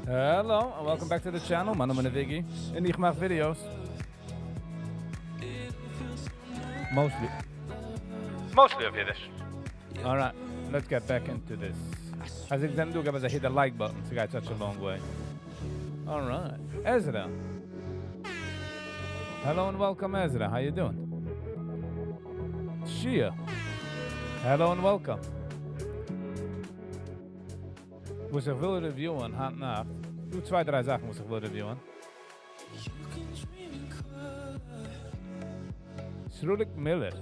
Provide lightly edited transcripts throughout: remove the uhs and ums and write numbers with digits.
Hello and welcome back to the channel. מיין נאמען איז Viggy און איך מאך videos. Mostly. Mostly אויף אידיש. Alright, let's get back into this. אז איך זענען דא, געב אונז א hit the like button, ס'גייט such a long way. Alright, Ezra. Hello and welcome Ezra, how you doing? Shia. Hello and welcome. וואס איך וויל review ען היינט נאכט, דא צוויי דריי זאכן וואס איך וויל review ען. Srulik Miller.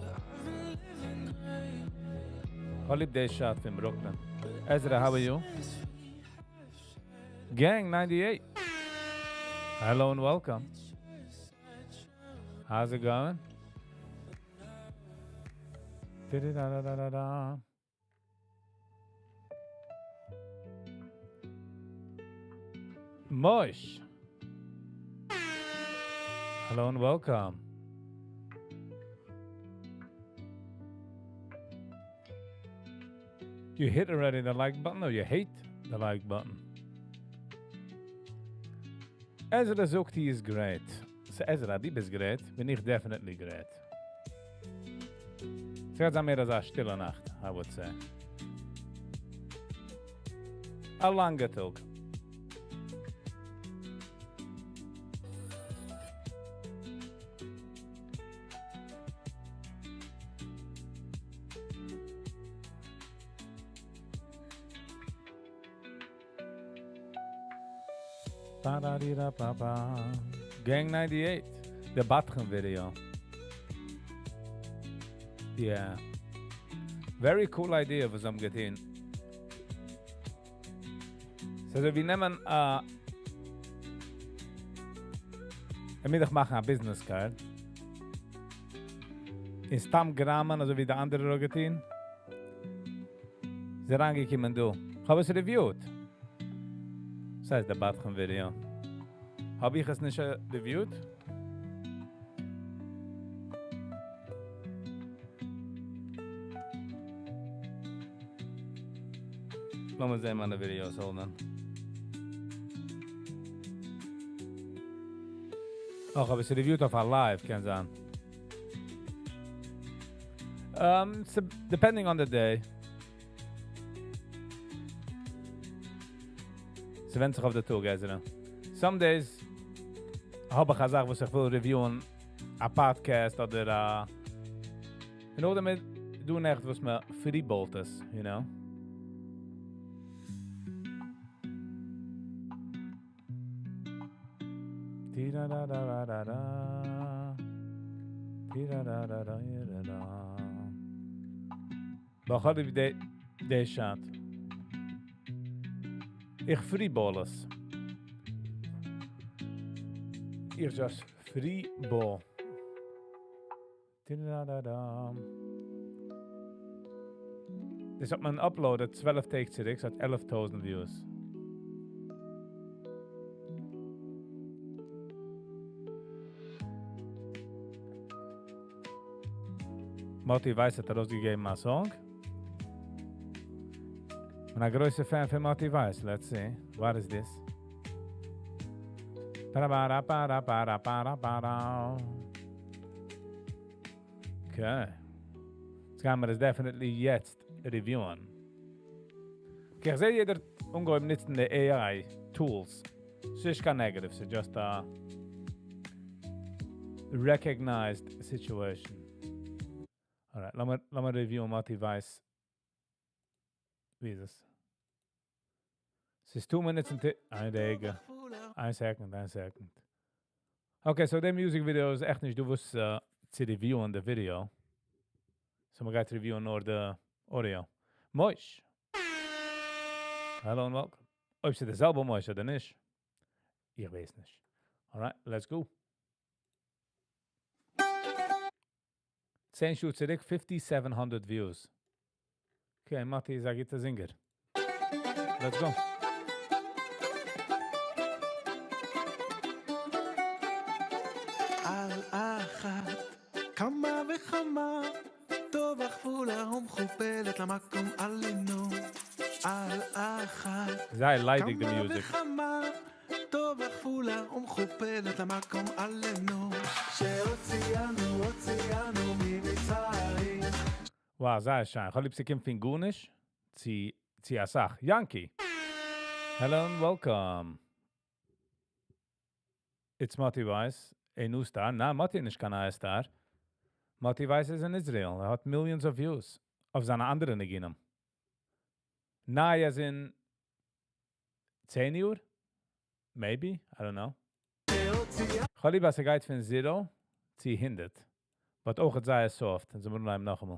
כ'האב ליב די shot פון Brooklyn. Ezra, how are you? Gang 98. Hello and welcome. How's it going? Da-da-da-da-da-da. Moish. Hello and welcome. You hit already the like button or you hate the like button? Ezra זאגט he is great. So Ezra, דו ביסט great, בין איך definitely great. ס'גייט זיין מער אזא שטילע נאכט, I would say. א לאנגע טאג. Gang 98, די בדחן video. Yeah. Very cool idea וואס זיי האבן געטון. ס'אזוי ווי נעמען א... לאמיר דאך מאכן א business card. און סתם גראמען אזוי ווי די אנדערע האט געטון. איז אריינגעקומען דא. כ'האב עס reviewed. וואס הייסט די בדחן ווידעא? האב איך עס נישט reviewed? לאמיר זען מיינע videos, hold on. אוי, כ'האב עס reviewed אויף א live, קען זיין. Depending on the day. ס'ווענדט זיך אויף די טאג, Ezra. Some days האב איך א זאך וואס איך וויל review ען, א podcast אדער א... און אויך דערמיט דא נעכט וואס מען freeball ט עס, you know. באט כ'האב ליב די shot. איך freeball עס. איך just freeball. דאס האט מען uploaded 12 טעג צוריק, ס'האט 11,000 views. Moti Weiss האט ארויסגעגעבן א song. בין א גרויסער fan פון Moti Weiss. Let's see. What is this? Ba-da-ba-da-ba-da-ba-da-ba-da. Okay. יעצט גייען מיר עס definitely יעצט review ען. Okay, איך זע יעדער אנגעהויבן נוצן די AI tools. ס'איז נישט קיין negative, ס'איז just a recognized situation. Alright, לאמיר, לאמיר review ען Moti Weiss. ווי איז עס? ס'איז two minutes and איין רגע. איין second, איין second. Okay, so די music video איז עכט נישט דא וואס צו review ען די video. So מ'גייט review ען נאר די audio. מויש! Hello and welcome. אויב ס'איז די זעלבע מויש אדער נישט, איך ווייס נישט. Alright, let's go. צען שעה צוריק, 5700 views. Okay, מאטי איז א גוטע זינגער. Let's go. על אחת כמה וכמה טובה כפולה ומכופלת למקום עלינו על אחת זייער ליידיג די כמה music. וכמה טובה כפולה ומכופלת למקום עלינו שהוציאנו הוציאנו ממצרים Wow, זייער שיין. כ'האב ליב ס'קומט פון גארנישט צו צו אסאך. יאנקי! Hello and welcome. It's מאטי ווייס, a new star. ניין, מאטי איז נישט קיין נייע star. מאטי ווייס איז אין איזריעל. ער האט millions of views אויף זיינע אנדערע ניגונים. ניי as in צען יאר? Maybe, I don't know. כ'האב ליב אז ס'גייט פון zero צו הונדערט. But אויך זייער soft. און מיר אנהייבן נאכאמאל.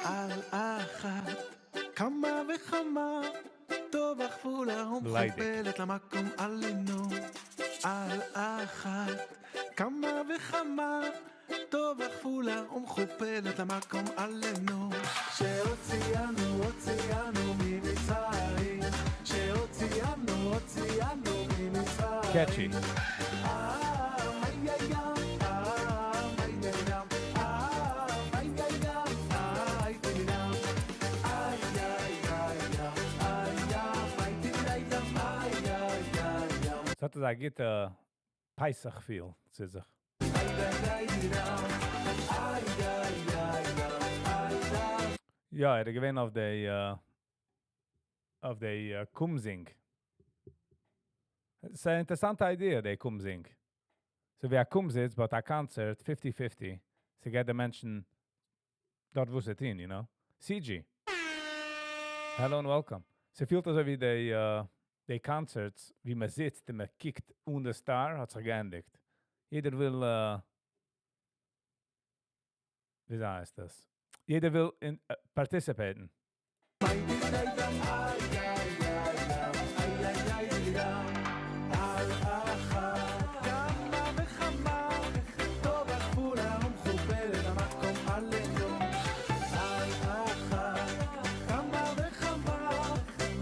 על אחת כמה וכמה טובה כפולה ליידיג. ומכופלת למקום עלינו על אחת כמה וכמה טובה כפולה ומכופלת למקום עלינו שהוציאנו הוציאנו ממצרים שהוציאנו הוציאנו ממצרים Catchy. איי איי איי איי איי איי ס'האט אזא גוטע פסח feel צו זיך. יא, ער איז געווען אויף די אויף די קומזינג. ס'איז א אינטערעסאנטע idea, די קומזינג. אזוי ווי א קומזיץ, but א קאנצערט, 50-50. ס'געט די מענטשן דארט וואס זיי טוען, you know. CG. Hello and welcome. ס'פילט אזוי ווי די די concerts, ווי מען זיצט און מען קוקט אן די star, האט זיך געענדיגט. יעדער וויל, ווי הייסט דאס? יעדער וויל אין, participate ן. כמה וכמה טובה כפולה ומכופלת המקום עלינו על אחת כמה וכמה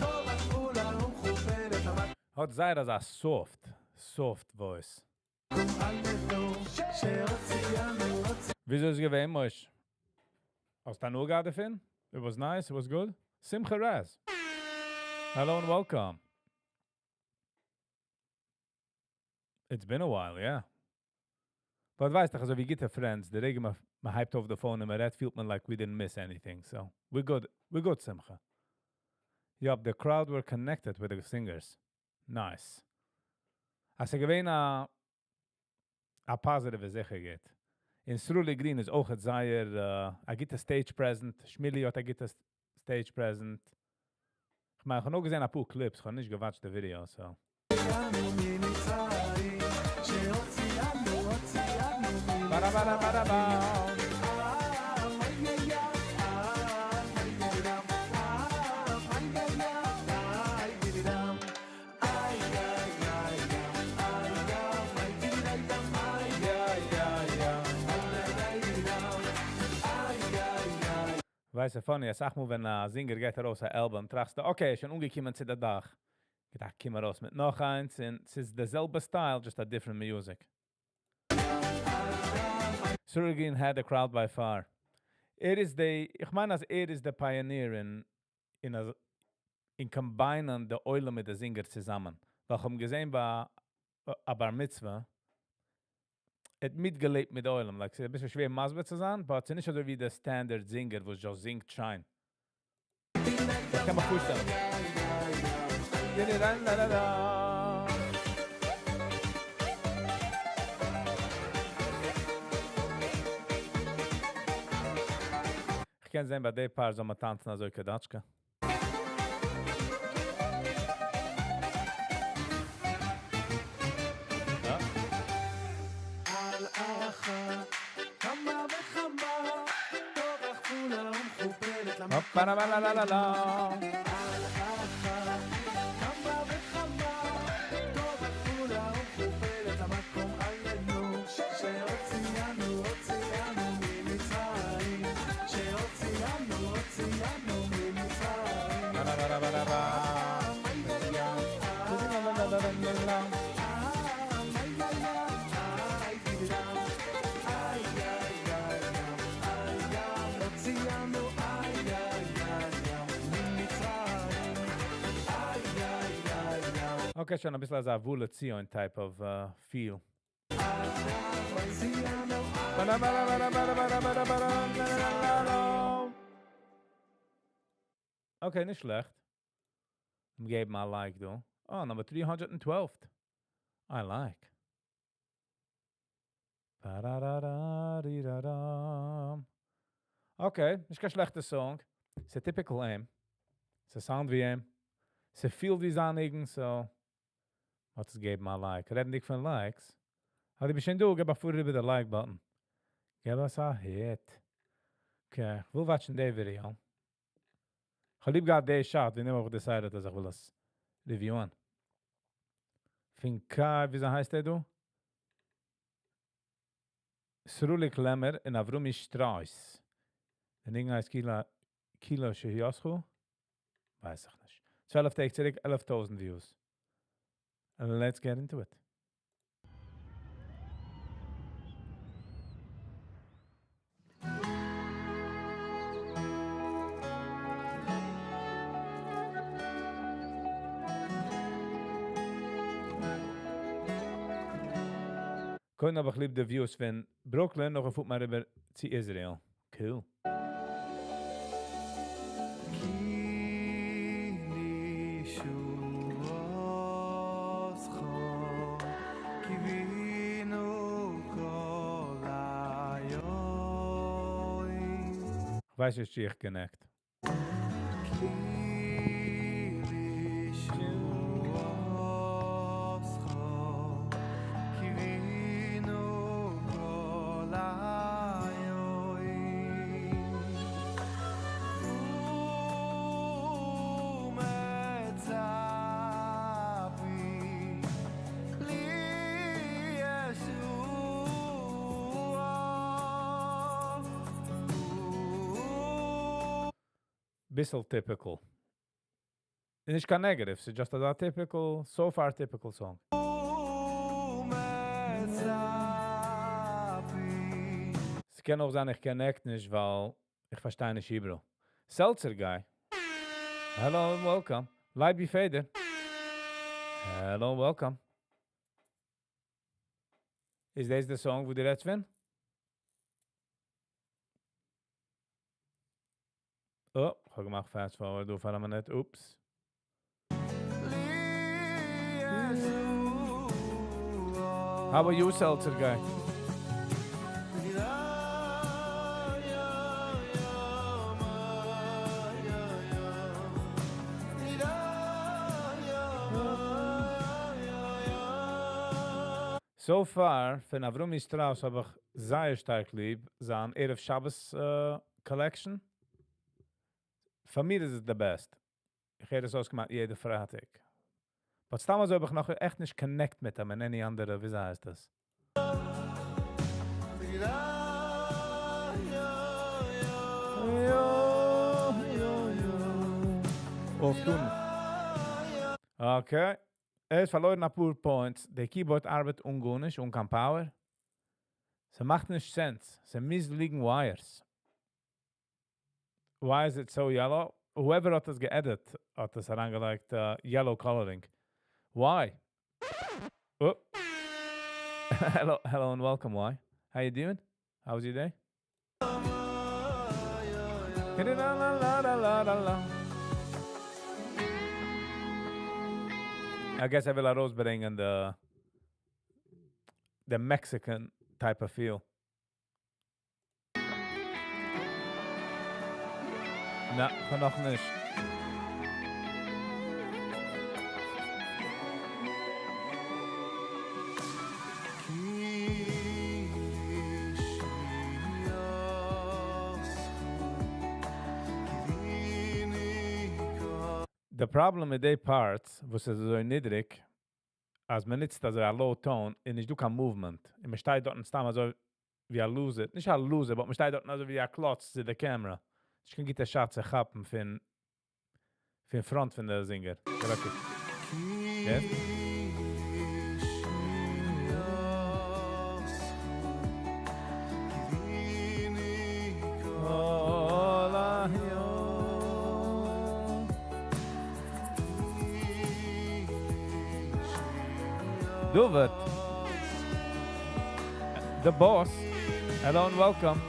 טובה כפולה ומכופלת המקום האט זייער אזא soft, soft voice. עלינו שהוציאנו וויאזוי איז געווען, מויש? האסט הנאה געהאט דערפון? It was nice, it was good. Simcha Raz. Hello and welcome. It's been a while, yeah. But ווייסט דאך, אזוי ווי גוטע friends, די רגע מען הייבט אויף די phone און מען רעדט, פילט מען like we didn't miss anything. So, we're good. We're good, Simcha. Yup, the crowd were connected with the singers. Nice. אז ס'איז געווען א א positive זיכער גייט. און סרולי גרין איז אויך זייער א גוטע stage presence. שמילי האט א גוטע stage presence. איך מיין, איך האב נאר געזען א פאר clips, איך האב נישט גע watch ט די video, so. ממצרים שהוציאנו הוציאנו Bara, bara, bara, ba. ווייסט דו, funny, איך זאג מאל, ווען א singer גייט ארויס אן album, טראכסטו, okay, שוין אנגעקומען צו די דאך. געדאכט, קום ארויס מיט נאך איינס, און ס'איז די זעלבע style, just a different music. Sruli Green had the crowd by far. ער איז די, איך מיין, אז ער איז דער pioneer אין combine ען די עולם מיט די singer צוזאמען. ווייל איך האב געזען ביי א בר מצוה, ער האט מיטגעלעבט מיט די עולם. Like, ס'איז א ביסל שווער מסביר צו זיין, but ס'איז נישט אזוי ווי דער standard singer, וואס just זינגט שיין. איך קען מיר פארשטעלן. קען זען ביי די part זאל מען טאנצן אזוי קאדאטשקע. Okay, שוין אביסל אזא ובא לציון type of feel. Okay, נישט שלעכט. געבן א like דא. Oh, number 312. I like. Ba-da-da-da-di-da-dam. Okay, נישט קיין שלעכטע song. ס'איז typical אים. ס' sound ווי אים. ס' feel ווי זיין ניגון, so לאמיר עס געבן א like. רעדנדיג פון likes. אז דו ביסט שוין דא, גיב א פאר איבער די like button. גיב אונז א hit. Okay, איך וויל watch ן די video. איך האב ליב געהאט די shot, ווי נעם איך decided אז איך וויל עס review ען. פון Kai, וויאזוי הייסט ער דא? Srulik Lemmer און Avrumi Strauss. דער ניגון הייסט כי לישועתך? ווייס איך נישט. 12 טעג צוריק, 11,000 views. Let's get into it. קודם האב איך ליב די views פון Brooklyn, נאכדעם פארט מען אריבער צו Israel. Cool. כי לישועתך קיווינו כל היום. איך ווייס נישט צו איך connect. כי לישועתך קיווינו כל היום. ומצפים לישועה. ביסל typical. נישט קיין negative, ס'איז just a typical, so far typical song. ומצפים ס'קען אויך זיין, איך connect נישט, ווייל איך פארשטיי נישט Hebrew. Seltzer guy. Hello and welcome. Leibi Feder. Hello and welcome. איז דאס די song, וואו דו רעדסט פון? Oh, איך האב געמאכט fast forward, דא פאר א מינוט. Oops. לישועה. How are you, Seltzer guy? יא יא יא יא יא יא יא. So far, פון Avrumi Strauss האב איך זייער שטארק ליב, זיין ערב שבת collection. פאר מיר איז עס the best. איך הער עס אויס כמעט יעדע פרייטאג. But סתם אזוי האב איך נאך עכט נישט connect מיט אים אין any אנדערע, וויאזוי הייסט דאס? יא יא יא אויפטון. Okay. ער איז פארלוירן א פאר points. דער keyboard ארבעט אן גארנישט, אן קיין power. ס'מאכט נישט sense. ס'מוז ליגן wires. Why is it so yellow? Whoever האט עס גע edit, האט עס אריינגעלייגט yellow coloring. Why? Oh. Hello, hello and welcome, why? How you doing? How was your day? La la la la la. I guess ער וויל ארויסברענגען the Mexican type of feel. נא, כ'האב נאכנישט. די פראבלעם מיט די parts וואס איז אזוי נידריג, אז מען נוצט אזוי א low tone און נישט דא קיין movement, און מען שטייט דארטן סתם אזוי ווי א loser, נישט א loser, but מען שטייט דארטן אזוי ווי א קלאץ צו די camera. נישט קיין גוטע shot צו כאפן פון front פון די זינגער. Yes? David, the boss, hello and welcome.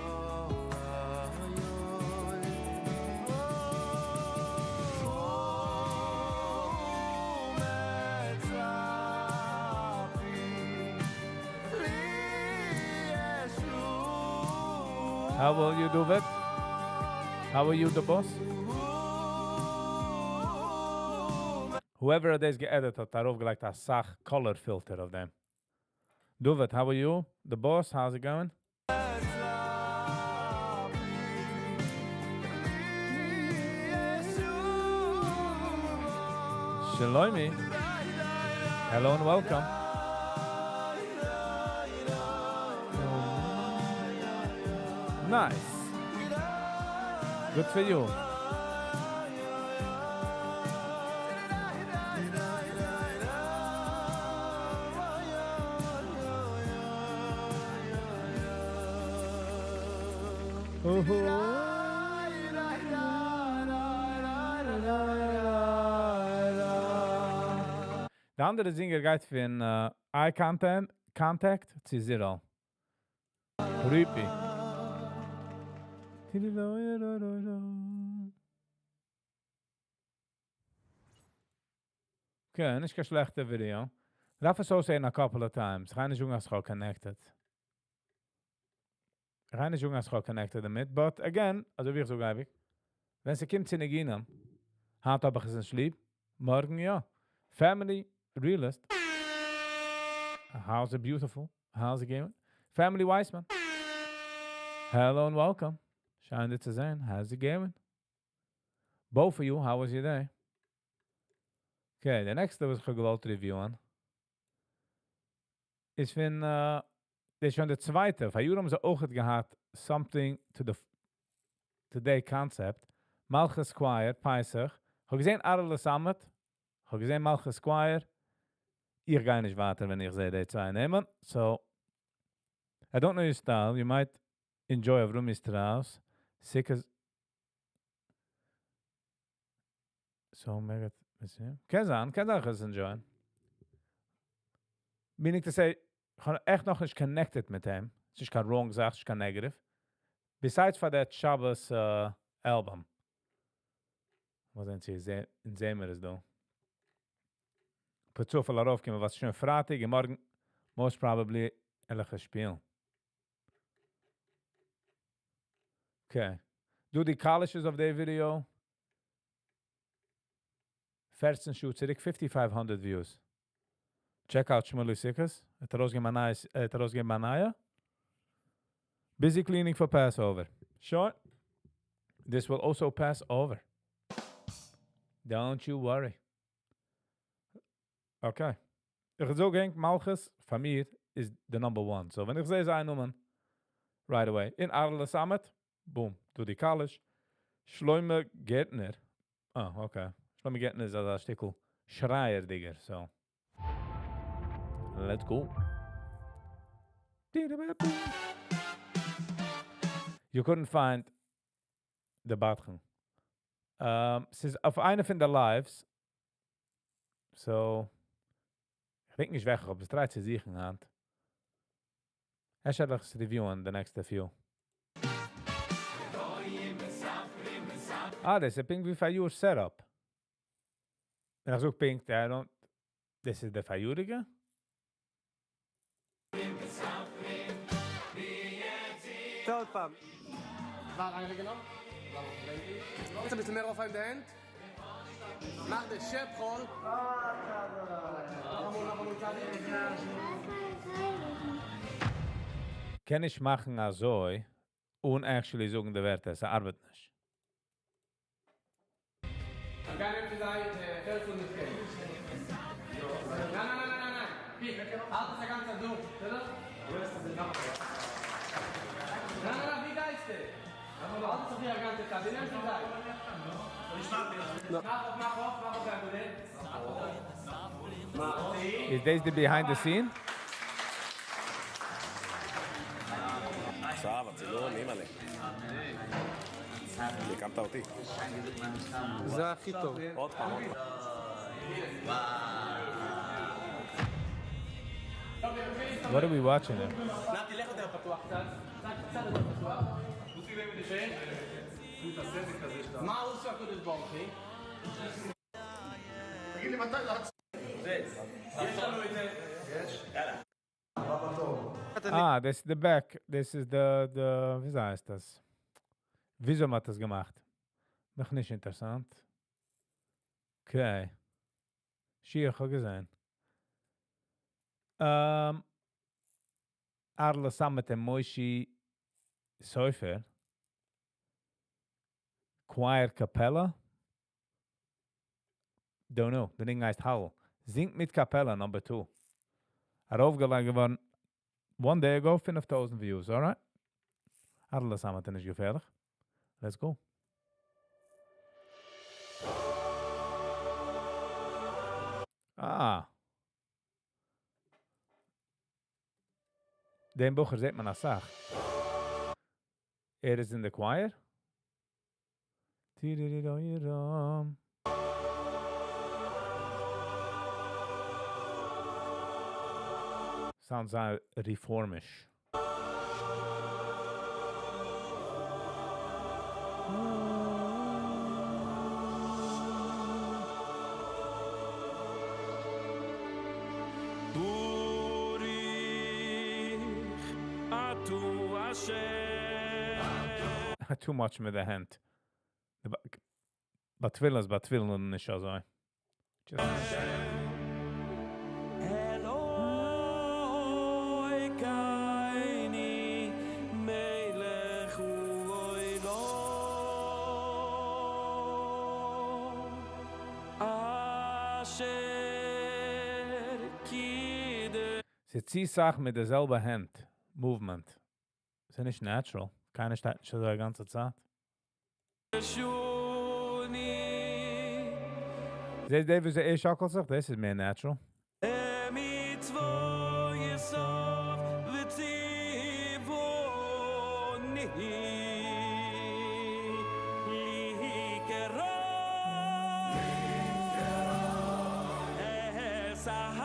How will you do that? How are you, the boss? Whoever האט דאס גע edit האט ארויפגעלייגט א סאך color filter אויף דעם. David, how are you? The boss, how's it going? Shloimi. Hello and welcome. Nice. Good for you. די אנדערע זינגער גייט פון eye contact צו zero. Creepy. Okay, נישט קיין שלעכטע ווידעא. דארף עס אויסזען a couple of times. ריין נישט זאגן אז כ'האב connected. ריין נישט זאגן אז כ'האב connected דערמיט, but again, אזוי ווי איך זאג אייביג, ווען ס'קומט צו ניגונים, היינט האב איך עס נישט ליב, מארגן יא. Family Realist. How's it beautiful? How's it going? Family Weissman. Hello and welcome. שיין דיר צו זען. How's it going? Both of you, how was your day? Okay, the next וואס איך האב געוואלט review ען איז פון, דאס איז שוין די צווייטע. פאר האבן זיי אויך געהאט something to the concept. Malchus Choir, פסח. האב געזען Arle Sammet. האב געזען Malchus Choir. איך גיי נישט ווייטער, ווען איך זע די צוויי נעמען. So, I don't know your style. You might enjoy Avrumi Strauss. Sick as... So, mega... קען זיין, איך enjoy. Meaning to say, איך האב עכט נאך נישט connected מיט אים. עס איז נישט קיין wrong זאך, עס איז נישט קיין negative. Besides for that Shabbos album. וואס זענען זיי? אין זעמער איז דא. פער צופאל ארויפקומען, וואס שוין פרייטאג, און מארגן, most probably, עטליכע שפילן. Okay. דא די colleges of the video. 14 שעה צוריק, 5500 views. Check out Shmuley Sikkes. האט ארויסגעגעבן א נייע. Busy cleaning for Passover. Sure. This will also pass over. Don't you worry. Okay. איך זאג ענק, Malchus, פאר מיר, איז the number one. So, ווען איך זע זיין נאמען, right away. אין Arle Sammet, boom, Dudi Kalish. Shloime Gertner. Ah, okay. Shloime Gertner איז א שטיקל שרייערדיגער, so. Let's go. You couldn't find the בדחן. ס'איז אויף איינע פון די lives. So, איך דענק נישט וועלכע, אבער עס try צו זוכן היינט. איך וועל עס review ען the next few. Ah, דאס איז פונקט ווי פאראיאר setup. ווען איך זאג פונקט, I don't, דאס איז דער פאראיאריגע? עוד פעם. מה, רק רגע, לא? יעצט אביסל מער אויפהייבן די הענט. מאך די שעפ-קול. נאכאמאל, נאכאמאל, צדיק. קען נישט מאכן אזוי אן actually זאגן די ווערטער, ס'ארבעט נישט. גיי נעם צו זיי טעלעפאן מיט קעי. ניין ניין ניין ניין ניין פיק האלט עס א גאנצע צייט דא בסדר? ניין ניין ניין ווי גייסטו? האלט עס אויף דיר א גאנצע צייט דו נעמסט צו זיי. מאך אויף מאך אויף מאך אויף דיין בודען. מאך צו. איז דאס די behind the scene? עכשיו, הצילום, אימא'לה. הקמת אותי. זה הכי טוב. עוד פעם, עוד פעם. What are we watching there? נתי, לך יותר פתוח קצת. קצת, קצת יותר פתוח. מה הוא עושה הקדוש ברוך הוא? תגיד לי מתי לעצור. יש לנו את זה. Ah, this is the back. This is the, ווי הייסט דאס? וויאזוי מ'האט דאס געמאכט? נאך נישט אינטערעסאנט. Okay. שיר, איך האב געזען. Arle Sammet און Moishi Sofer. Choir Capella. Don't know. דער דינג הייסט Hall. זינגט מיט Capella number 2. ארויפגעלייגט געווארן one day ago, 5000 views, alright? Arle Sammet איז נישט געפערליך. Let's go. Ah. דעם בחור זעט מען א סאך. ער איז אין the choir. Tiririririram. Sounds זייער רעפארמיש. ברוך אתה השם. Too much מיט די הענט. ביי תפילה איז ביי תפילה נישט אזוי. Just אלוקינו מלך העולם אשר קידש ס'איז צו סאך מיט די זעלבע הענט. Movement. ס'איז נישט natural. קיינער שטייט נישט אזוי די גאנצע צייט. שוני זעסט דו ווי ער שאקלט זיך? דאס איז מער natural. מצוותיו וציווני לקרוא את ההלל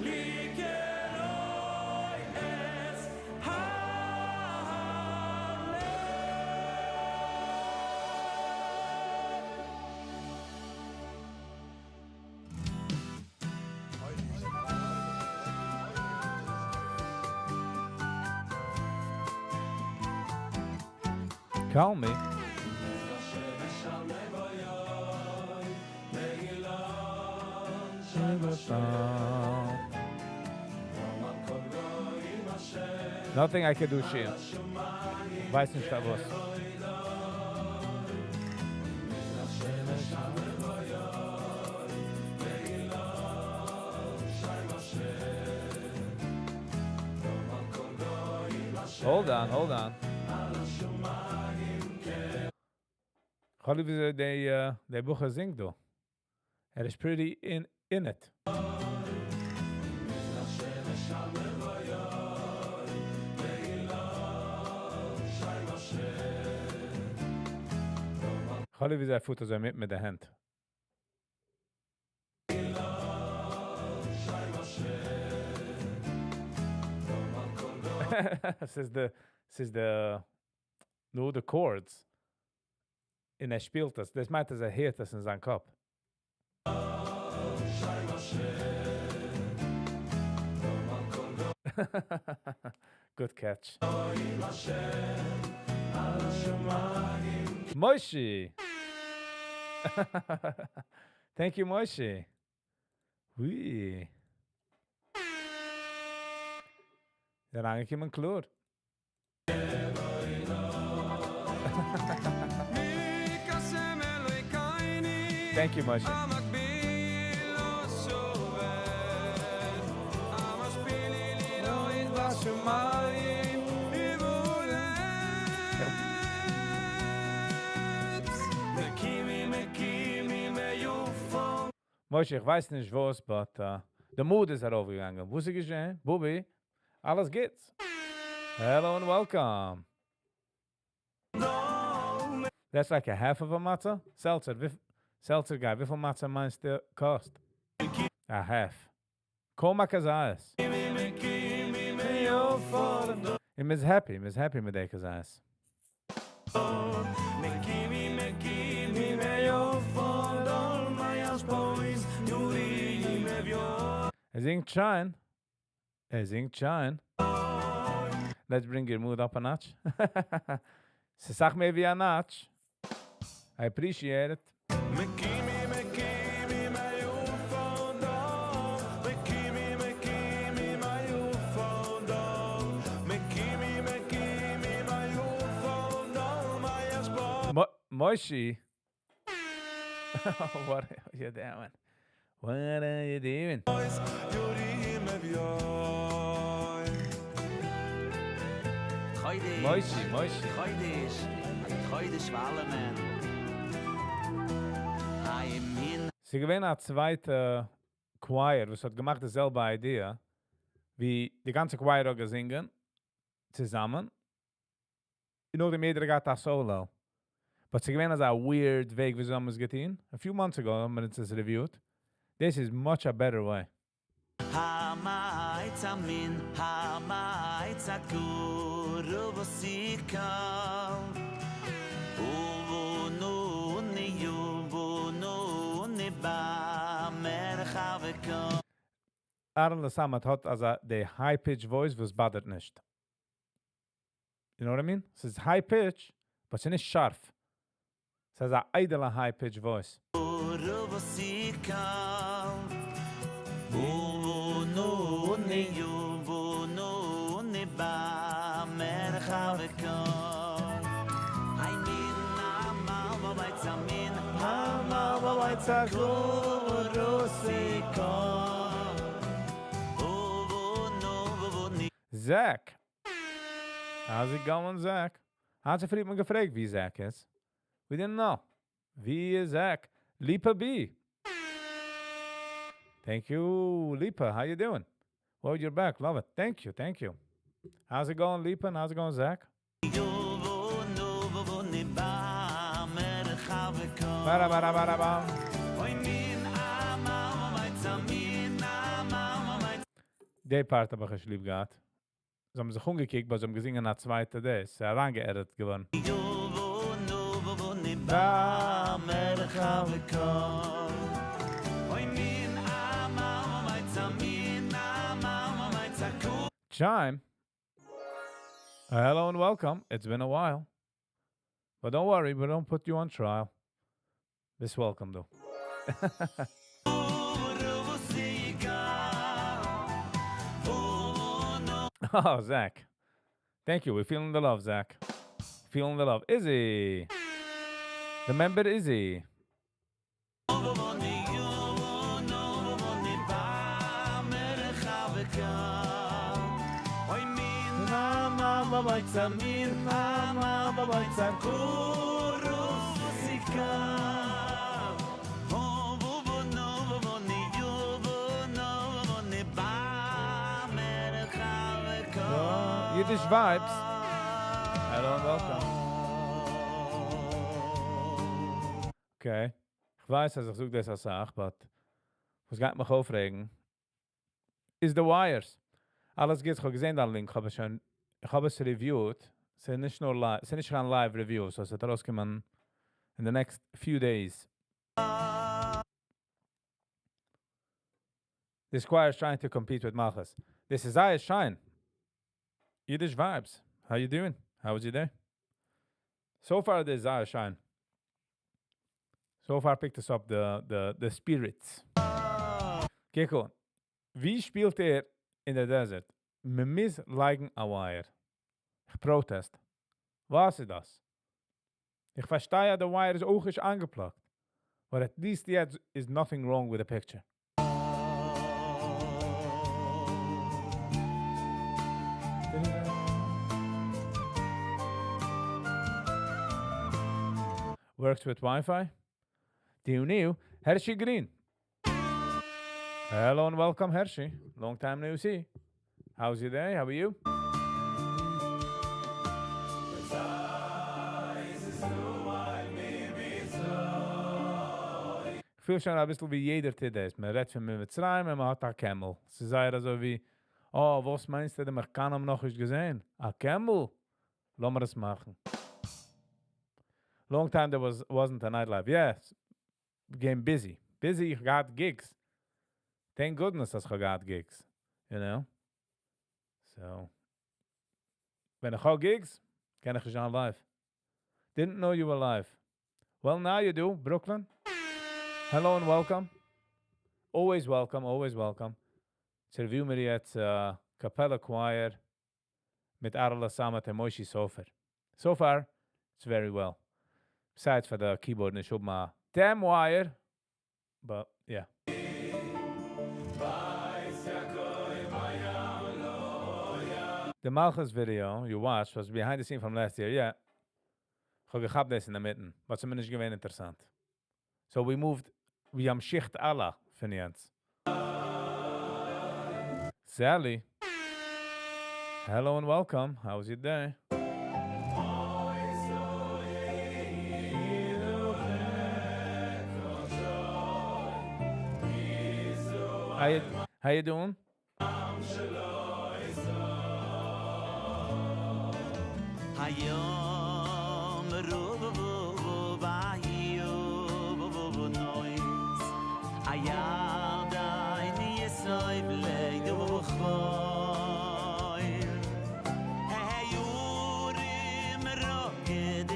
לקרוא את ההלל. Call me. Nothing I can do, שיר. ווייס נישט וואס. Hold on, hold on. כאלי' ווי דער בחור זינגט דא. ער איז pretty in it. כאלי' ווי ער פירט אזוי מיט מיט די הענט. ס'איז די, נאר די chords. און ער שפילט דאס. דאס מיינט, אז ער הערט דאס אין זיין קאפ. Good catch. מוישי! Thank you מוישי! ווי! איז אריינגעקומען קלאר. Thank you מוישי. משה, איך ווייס נישט וואס, but די mood איז ארויפגעגאנגען. וואס איז געשען? בובי, אלעס גוטס? Hello and welcome. That's like a half of a מצה? Seltzer, Seltzer guy, וויפיל מצה מיינסטו קאסט? A half. קוים א כזית. און מ'איז happy, מ'איז happy מיט די כזית. ער זינגט שיין. ער זינגט שיין. Let's bring your mood up a notch. ס'איז סאך מער ווי א notch. I appreciate it. מוישי! What are you doing? What are you doing? מוישי, מוישי. ס'איז געווען א צווייטע choir וואס האט געמאכט די זעלבע idea, ווי די גאנצע choir האט געזינגען צוזאמען, און נאכדעם יעדער האט געהאט א solo. But ס'איז געווען אזא weird וועג וויאזוי האבן עס געטון. A few months ago האבן מיר אונז עס reviewed. דאס איז much a better way. אהרן לסמאת האט אזא די high pitch voice וואס באדערט נישט. You know what I mean? ס'איז high pitch, but ס'איז נישט שארף. ס'איז אזא איידעלע high pitch voice. Zack! How's it going Zack? היינט צופרי האט מען געפרעגט ווי Zack איז. We didn't know. ווי איז Zack? ליפא בי! Thank you ליפא, how you doing? Well you're back, love it, thank you, thank you. How's it going ליפא and how's it going Zack? די part האב איך נישט ליב געהאט. זיי האבן זיך אנגעקוקט but זיי האבן געזינגען א צווייטע דאס איז אריינגע edit געווארן. Chime. Hello and welcome, it's been a while. But don't worry, we don't put you on trial. ביסט welcome דא. אה, Zack. Thank you, we feeling the love Zack. Feeling the love. Izzy! The member Izzy. Yiddish vibes. Hello and welcome. Okay. כ'ווייס אז איך זאג דאס אסאך, but וואס גייט מיך אויפרעגן איז די wires. אלעס גוט, כ'האב געזען דיין link, כ'האב עס שוין, איך האב עס reviewed, ס'איז נישט נאר live, ס'איז נישט קיין live review, so ס'וועט ארויסקומען אין די next few days. This choir is trying to compete with מלכות. דאס איז זייער שיין. Yiddish vibes. How you doing? How was your day? So far, דאס איז זייער שיין. So far picked us up the spirits. קוק אן. ווי שפילט ער אין די desert? מען מוז לייגן א wire. איך protest. וואס איז דאס? איך פארשטיי, די wire איז אויך נישט אנגע-plugged. But at least yet is nothing wrong with the picture. Works with Wi-Fi. Do you know Hershey Green? Hello and welcome, Hershey. Long time no see. How's your day? How are you? איך פיל שוין א ביסל ווי יעדער טוט דאס. מען רעדט פון מצרים און מען האט א camel. ס'איז זייער אזוי ווי, "Oh, וואס מיינסטו, די אמעריקאנער האבן נאך נישט געזען? א camel? לאמיר עס מאכן." Long time there wasn't a nightlife. Yes, became busy. Busy, איך got gigs. Thank goodness אז איך got gigs. You know? So, ווען איך האב gigs, קען איך נישט זיין live. Didn't know you were live. Well, now you do, Brooklyn. Hello and welcome. Always welcome, always welcome. Interview מיר יעצט Capella Choir מיט Arla Samet און Moshe Sofer. So far, it's very well. Besides for the keyboard נישט האבן א damn wire. But, yeah. The Malchus video you watched was behind the scene from last year. Yeah. איך האב געכאפט דאס אין דער מיטן. וואס איז נישט געווען אינטערעסאנט. So we moved, we המשיכט אלע פון יענץ. Sally. Hello and welcome. How was your day? How you doing? היום רוב noise הידיים יסוי בלי ובחוי היורים רוקד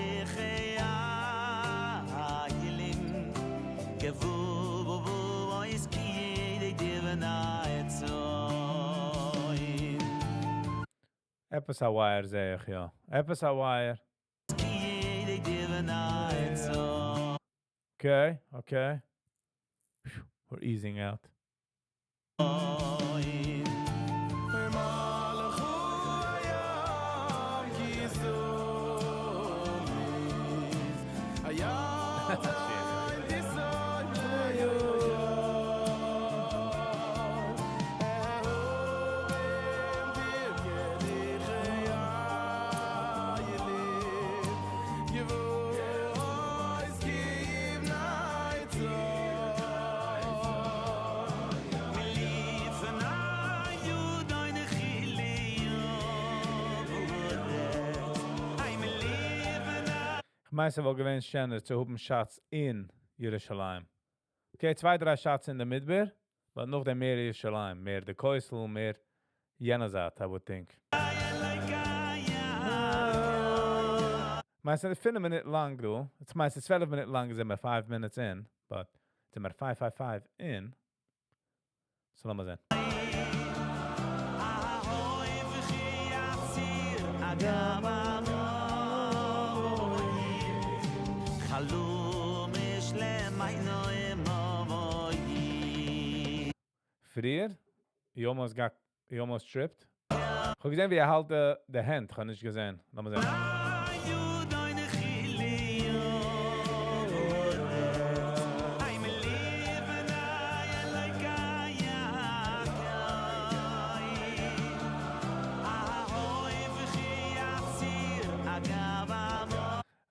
חיילים גבו אויס כי דיבנה אצוי. עפעס א wire זע איך, יא. עפעס א wire. כי דיבנה אצוי. Okay. Phew, we're easing out. איך מיין, ס'וואלט געווען שענער צו האבן shots אין ירושלים. Okay, צוויי, דריי shots אין די מדבר, but נאך דעם מער ירושלים, מער די כותל, מער יענע זייט, I would think. מיינסט, ס'איז 5 מינוט לאנג, דא. עס מיינסט, 12 מינוט לאנג זענען מיר 5 minutes in, but זענען מיר 5, 5, 5 in. So לאמיר זען. אהוי וכי יחזיר אגם חלום שלם אינו אמוי. פריער, he almost tripped. איך האב געזען, ווי ער האלט די הענט, איך האב נישט געזען. לאמיר זען.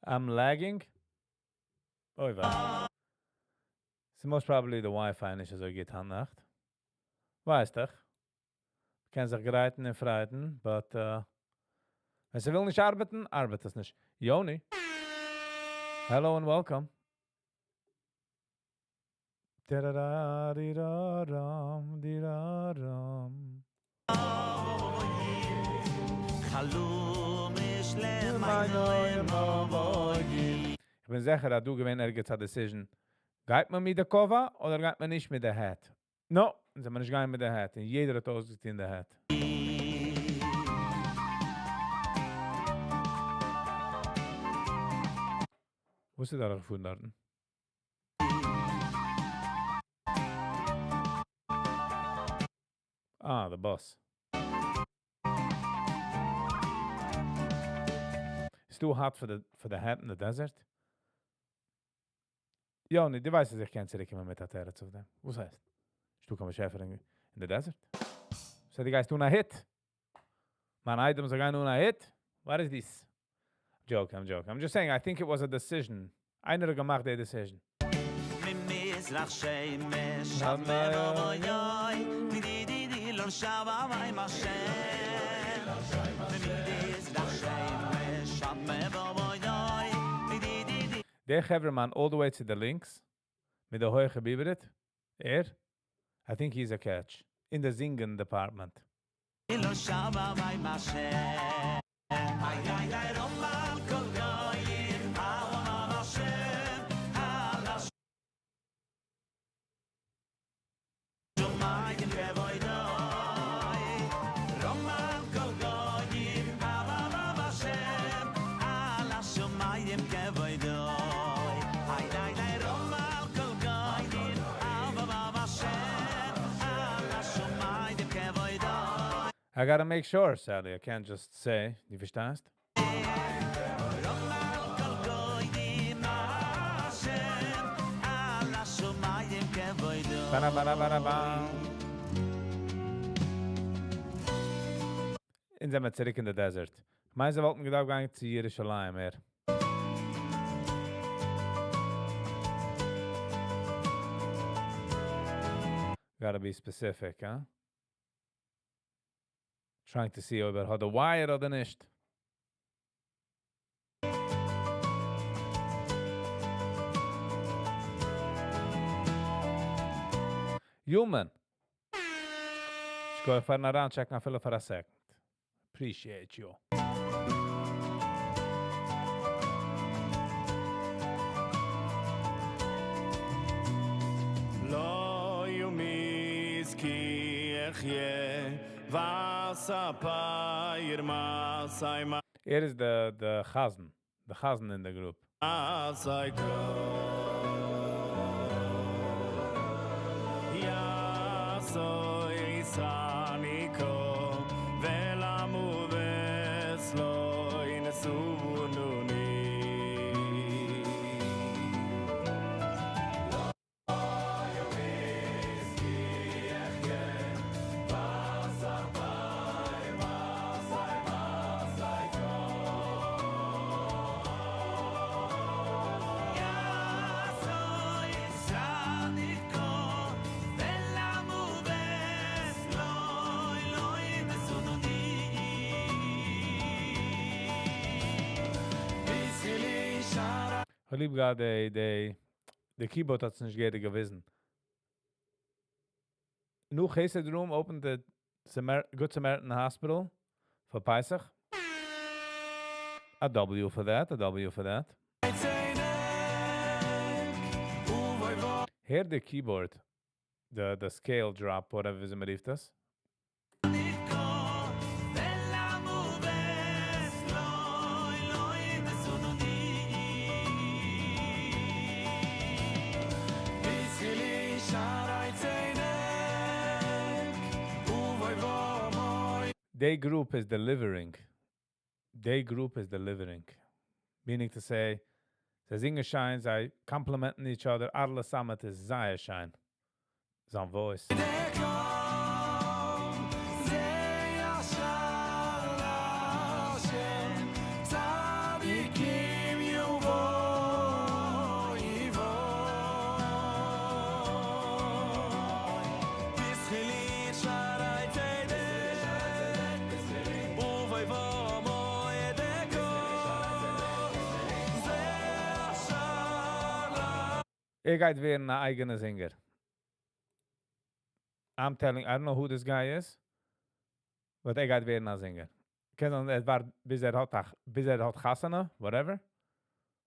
I'm lagging. אוי וויי. It's most probably the Wi-Fi נישט אזוי גוט היינט נאכט. ווייסט דאך. קען זיך גרייטן און פרייטן, but ווען ס'וויל נישט ארבעטן, ארבעט עס נישט. Yoni. Hello and welcome. Da-da-da-di-da-dum, di-da-dum. איך בין זיכער, אז דא געווען ערגעץ א decision. גייט מען מיט די כובע אדער גייט מען נישט מיט די hat? No, זאל מען נישט גיין מיט די hat. און יעדער האט אויסגעטון די hat. וואס איז דורכגעפארן דארטן? אה, the bus. It's too hot for the hat in the desert? יוני, דו ווייסט, אז איך קען צוריקקומען מיט א תירוץ אויף דעם. וואס הייסט? נישטא קיין באשעפער in the desert? So דו גייסט אן א הוט? מיין איידעם זאל גיין אן א הוט? What is this? Joke, I'm joking. I'm just saying, I think it was a decision. איינער האט געמאכט די decision. ממזרח שמש עד מבוא מדידי לא שווה מים השם ממזרח שמש עד מבוא מדידי דער חברהמאן all the way to the links, מיט די הויכע ביבער-הוט, ער, I think he's a catch. In the זינגען department. לא שווה מים השם איי איי איי רום על כל גויים העם השם על השמיים כבודו רום על כל גויים העם השם על השמיים כבודו איי איי איי רום על כל גויים העם השם על השמיים כבודו. I gotta make sure, Sally. I can't just say. דו פארשטייסט? רום על כל גויים השם על השמיים כבודו. Ba ba ba ba. אונז זעמיר צוריק in the desert. מיין, זיי וואלטן געדארפט גיין צו ירושלים מער. Gotta be specific, huh? Trying to see אויב ער האט a wire אדער נישט. Human. איך גיי פארן אריינטשעקן אפילו פאר א second. Appreciate you. לא יומיס כי אחיה וספייר מסי ער איז the חזן. The חזן in the group. מסי יעשוי סניקו ולמו וסלוי נסונוני. יעשוי סניקו ולמו וסלוי לא נסונוני. איך ליב גראדע די keyboard האט עס נישט גראדע געוויזן. New Chesed Room opened the Good Samaritan Hospital for Pesach. A W for that, a W for that. Hear the keyboard, the scale drop, whatever איז מ'רופט דאס. ולמו וסלוי לא נסונוני. פתחי שערי צדק ובואי בואי. They group is delivering. They group is delivering. Meaning to say, זיי זינגען שיין, זיי complimenting each other. אהרל'ע סאמעט איז זייער שיין. זיין voice. זה ישר להשם צדיקים יבוא יבוא פתחי שערי צדק ובואי במועדקו זה ישר. ער גייט ווערן אן אייגענער זינגער. I'm telling, I don't know who this guy is, but ער גייט ווערן א זינגער. קען זיין ער ווארט ביז ער האט ביז ער האט חתונה, whatever.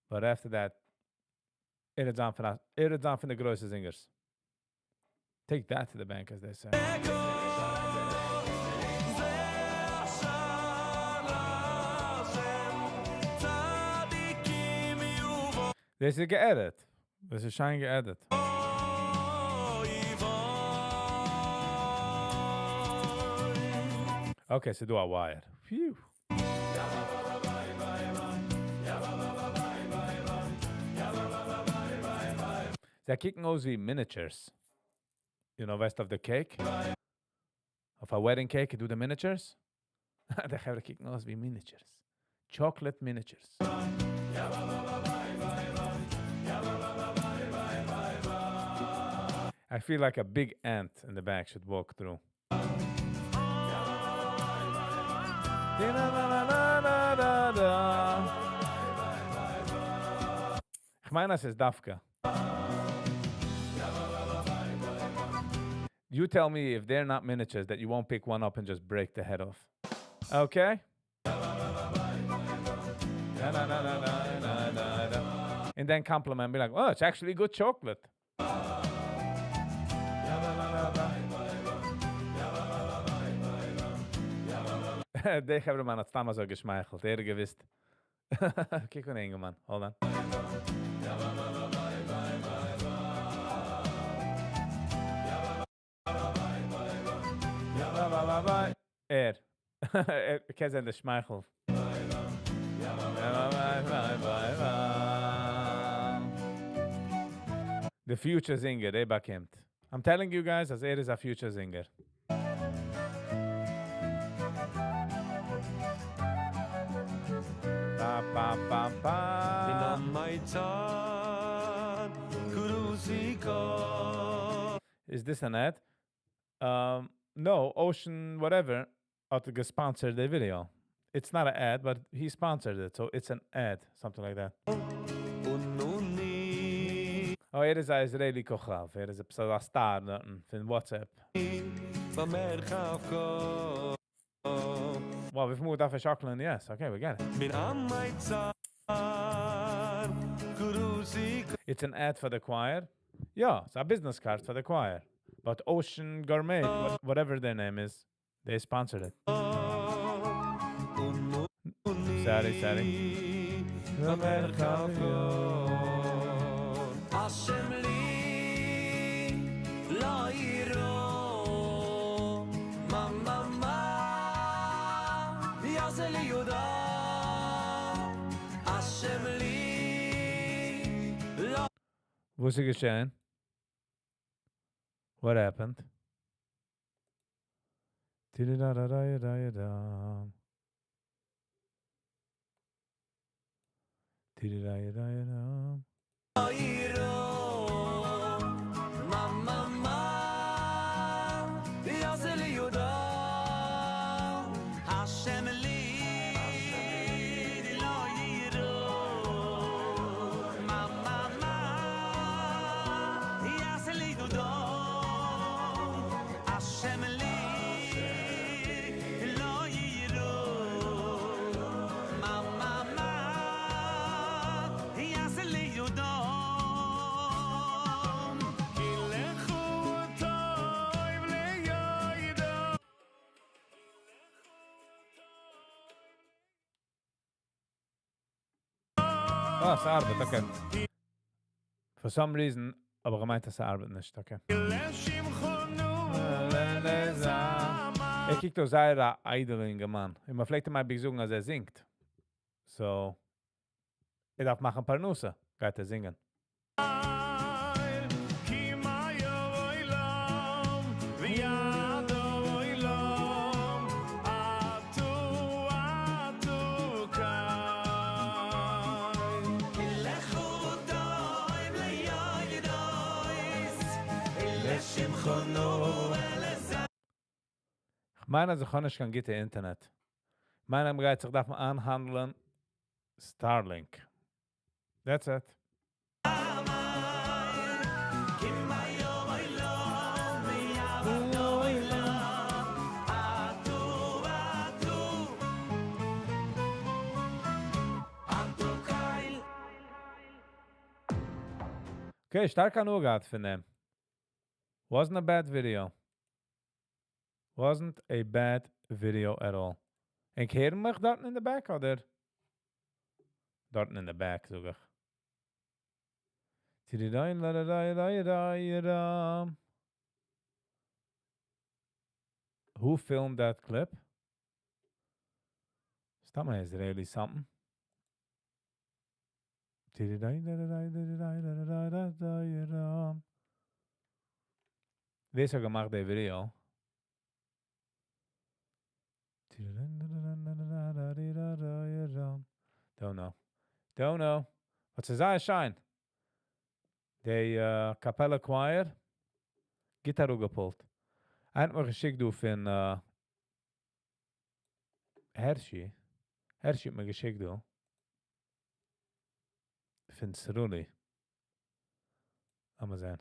But after that, ער וועט זיין פון ער וועט זיין פון די גרויסע זינגערס. Take that to the bank, as they say. דאס איז גע edit. דאס איז שיין גע edit. Okay, ס'איז דא א wire. Phew. זיי קוקן אויס ווי miniatures. You know, ווייסט אויף די cake? אויף א wedding cake, דא די miniatures? די חברה קוקן אויס ווי miniatures. Chocolate miniatures. I feel like a big ant in the back should walk through. איך מיין, עס איז דווקא. You tell me if they're not miniatures that you won't pick one up and just break the head off. Okay? Na, na, na, na, na, na, na. And then compliment, be like, oh, it's actually good chocolate. דער חברהמאן האט סתם אזוי געשמייכלט. ער האט געוואוסט. קוק אן אינגערמאן. Hold on. ער. ער קען זען די שמייכל. The future singer, ער באקומט. I'm telling you guys, אז ער איז א future singer. Pa, pa, pa, pa. מן המיצר קראתי Is this an ad? No, Ocean whatever האט גע sponsored the video. It's not an ad, but he sponsored it, so it's an ad, something like that. ענני Oh, ער איז א Israeli כוכב. ער איז א star דארטן פון WhatsApp. במרחב קה Well, וויפיל מאל דארף איך שאקלען? Yes, okay, we get it. מן המיצר קראתי It's an ad for the choir. Yeah, it's a business card for the choir. But Ocean Gourmet, whatever their name is, they sponsored it. Sorry, sorry. במרחב השם לי לא יירא מה מה מה יעשה לי יהודה השם לי לא וואס איז געשען? What happened? Tididadadadadadam. Tididadadadadam. יירא מה מה מה יעשה לי יהודה השם לי לא יירא מה מה מה יעשה לי יהודה השם לי לא יירא מה מה מה יעשה לי יהודה כי לכו טוב לידע Ah, ס'ארבעט, okay. For some reason, אבער איך מיין, ס'ארבעט נישט, okay. ער קוקט אויס זייער א איידעלער אינגערמאן. און מען פלעגט אים אייביג זאגן, אז ער זינגט. So, ער דארף מאכן פרנסה, גייט ער זינגען. כי מה יבוא עולם ויד עולם עטו עטו קי לכו דוים ליודויס לשמחונו איך מיין, אז איך האב נישט קיין גוטע אינטערנעט. מיין, מ'גייט זיך דארפן איינהאנדלען Starlink. That's it. כי מה יבוא עולם ויד עולם עטו עטו Okay, שטארק הנאה געהאט פון דעם. Wasn't a bad video. Wasn't a bad video at all. ענק הערן מיך דארטן אין די back אדער? דארטן אין די back זאג איך. Who filmed that clip? סתם א Israeli something. ווער ס'האט געמאכט די video? Don't know. Don't know. But ס'איז זייער שיין. די Capella Choir גוט אראפגעפולט. איינער האט מיר געשיקט דא פון Hershey. Hershey האט מיר געשיקט דא. פון Sruli. לאמיר זען.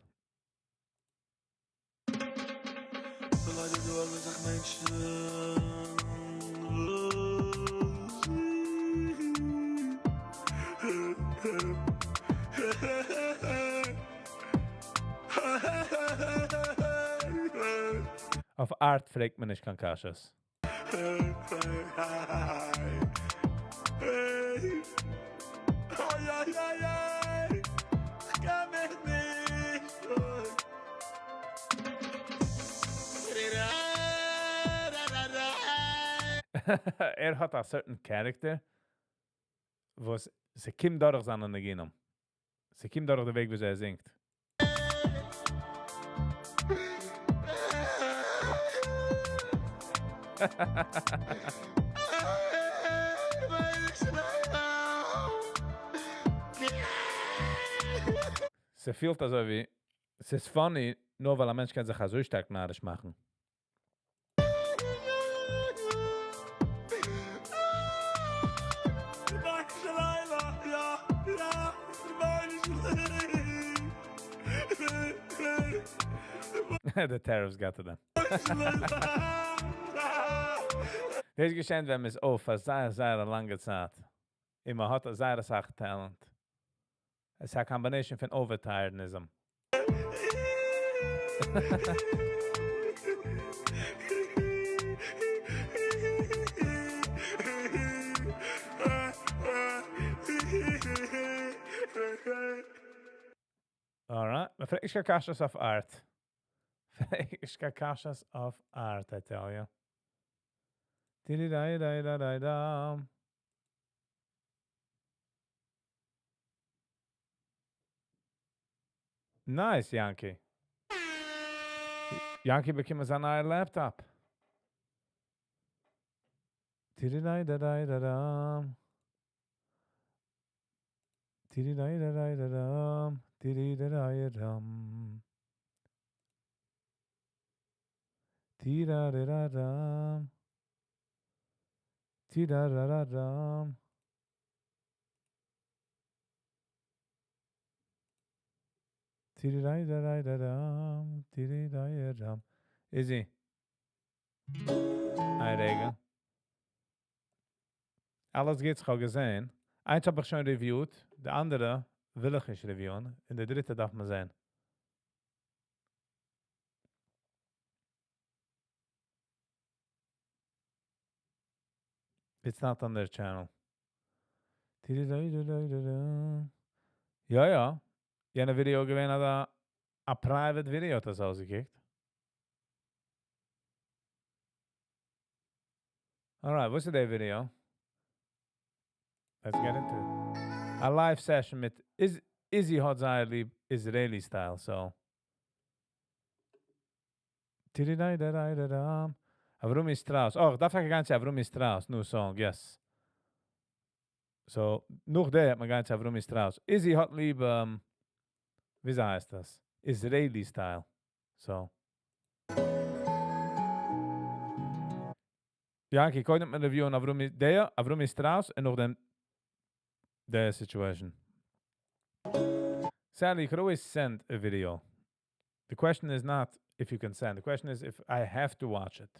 אויף art פרעגט מען נישט קיין קשיות. ער האט א certain character וואס ס'קומט דורך זיינע ניגונים. ס'קומט דורך די וועג וויאזוי ער זינגט. ס'פילט אזוי ווי ס'איז funny נאר ווייל א מענטש קען זיך אזוי שטארק נאריש מאכן. די tariffs got to them. דאס געשענט ווען מ'איז אויף פאר זייער זייער א לאנגע צייט. און מ'האט זייער אסאך talent. עס איז א combination פון overtirednism. Alright, מ'פרעגט נישט קיין קשיות אויף art. פרעג נישט קיין קשיות אויף art, I tell you. Nice, Yanky. Yanky באקומען זיין נייע laptop. Izzy. איין רגע. אלעס גוטס, כ'האב געזען. איינס האב איך שוין reviewed, די אנדערע וויל איך נישט reviewen, און די דריטע דארף מען זען. It's not on their channel. יא יא, יענע video געווען א א private video האט עס אויסגעקוקט. Alright, וואס איז די video? Let's get into it. א live session מיט Izzy האט זייער ליב Israeli style, so. Avrumi Strauss. Oh, איך דארף טאקע גיין צו Avrumi Strauss, new song, yes. So, נאך דעם וועט מען גיין צו Avrumi Strauss. Izzy האט ליב, וויאזוי הייסט דאס? Israeli style. So. Yanky, קודם מען reviewen Avrumi, דער, Avrumi Strauss, און נאכדעם דער situation. Sadly, you could always send a video. The question is not if you can send. The question is if I have to watch it.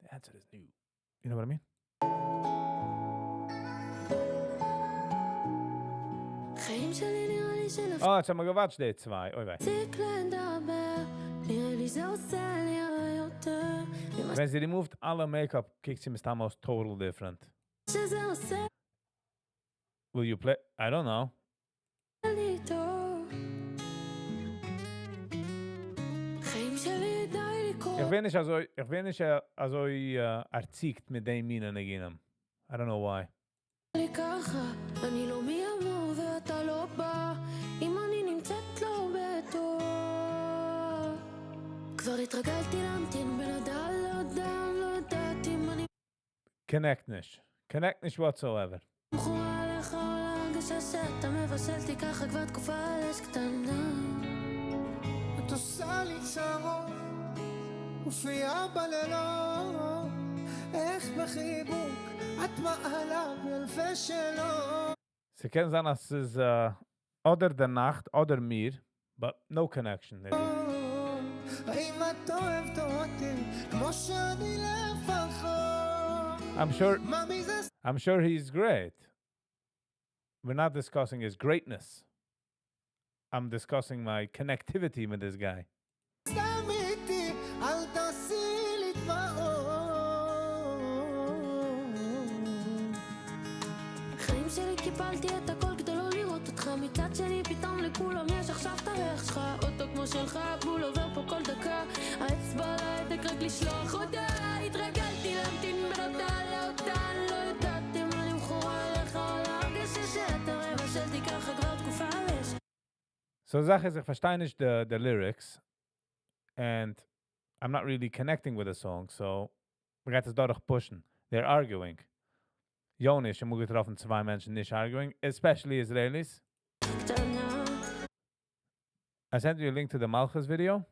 The answer is no. You know what I mean? חיים שלי נראה לי אה, יעצט האבן מיר געוואטשט די צוויי, אוי וויי. ווען זי רימאווט אלע makeup קוקט זי מסתם אויס total different. Will you play? I don't know. איך בין נישט אזוי, איך בין נישט אזוי ערציגט מיט די מינע ניגונים. I don't know why. Connect נישט. Connect נישט whatsoever. ס'קען זיין אז ס'איז אדער די נאכט אדער מיר, but no connection. I'm sure I'm sure he's great. We're not discussing his greatness. I'm discussing my connectivity מיט this guy. So זאך איז איך פארשטיי נישט די lyrics and I'm not really connecting with the song so מ'גייט עס דורך פושן. They're arguing. יוני, שוין אמאל געטראפן צוויי מענטשן נישט arguing, especially Israelis. I sent you a link to the מלכות video.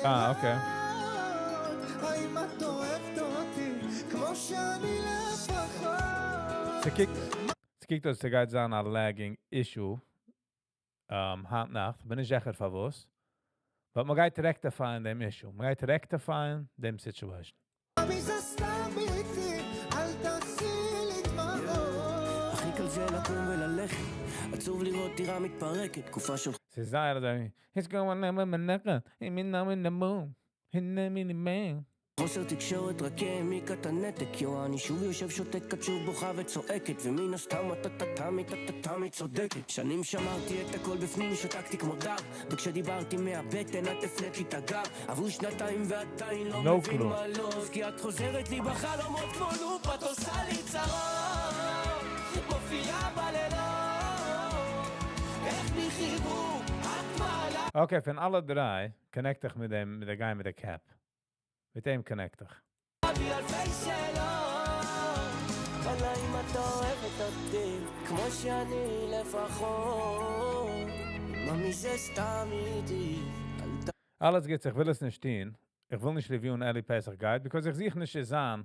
אה, okay. ס'קוקט אויס ס'גייט זיין א lagging issue היינט נאכט, כ'בין נישט זיכער פארוואס, but מ'גייט רעקטיפייען דעם issue, מ'גייט רעקטיפייען דעם situation. ס'איז זייער אזוי, It's going on with my nigga, he me know in the moon, he know me the man. חוסר תקשורת רק העמיק את הנתק יו אני שוב יושב שותק את שוב בוכה וצועקת ומן הסתם את אתה תמיד אתה תמיד צודקת שנים שמרתי את הכל בפנים שתקתי כמו דג וכשדיברתי מהבטן את הפנית לי את הגב עברו שנתיים ועדיין לא No מבין clue. מה לא כי את חוזרת לי בחלומות כמו לופ את עושה לי צרות מופיעה בלילות איך בלי חיבוק את מעלה Okay, פון אלע דריי connect איך מיט דעם, מיט די guy מיט די cap. מיט דעם connect איך. בי אלפי שאלות אבל האם את אוהבת אותי כמו שאני לפחות מה מזה סתם איתי אל אלעס גוטס, איך וויל עס נישט טון. איך וויל נישט reviewen Eli Pesach Guide, because איך זוך נישט צו זיין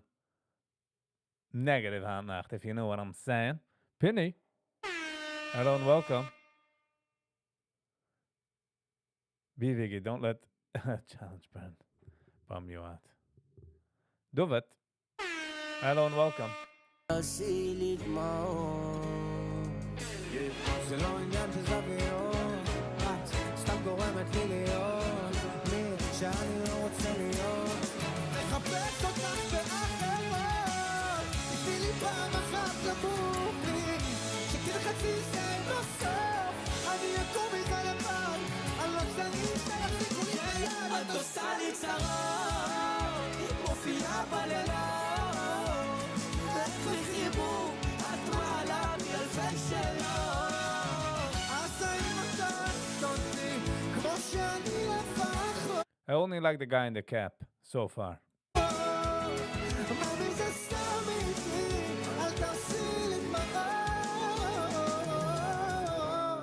negative היינט נאכט, if you know what I'm saying. Pinny, hello and welcome. Be Viggy, don't let challenge burn bum you out. David, hello and welcome. תעשי לי דמעות זה לא עניין של זוויות, את סתם גורמת לי להיות מי שאני לא רוצה להיות. מחפש אותך באחרות, תתני לי פעם אחת למות לי, שתלחצי זה בסוף, אני אקום מזה לבד, אני לא צריך שיחזיקו לי ביד. את עושה לי צרות, מופיעה בלילות, איך בחיבוק את מעלה בי אלפי שאלות. אז האם את אוהבת אותי כמו שאני לפחות? I only like the guy in the cap so far. מה מזה סתם איתי, אל תעשי לי דמעות.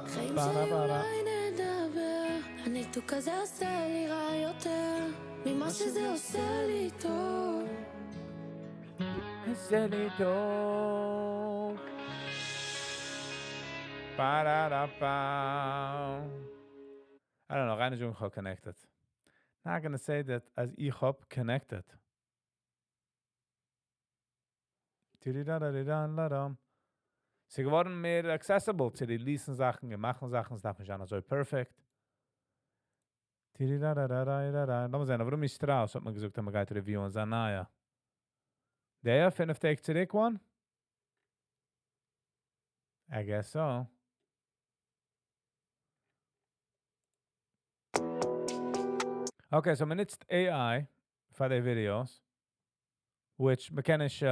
חיים פרה שלי פרה. אולי נדבר, הניתוק הזה עושה לי רע יותר ממה שזה עושה לי טוב. עושה לי טוב. Pa-da-da-pa. I don't know, קיינער שוין connected. Not gonna say that אז איך האב connected. ס'איז געווארן מער accessible צו release ן זאכן און מאכן זאכן, ס'דארף נישט זיין אזוי perfect. לאמיר זען, אברומי שטראוס האט מען געזאגט אז מ'גייט review ען זיין נייע. דער פינף טעג צוריק one? I guess so. Okay, so מ'נוצט AI פאר די videos, which מ'קען נישט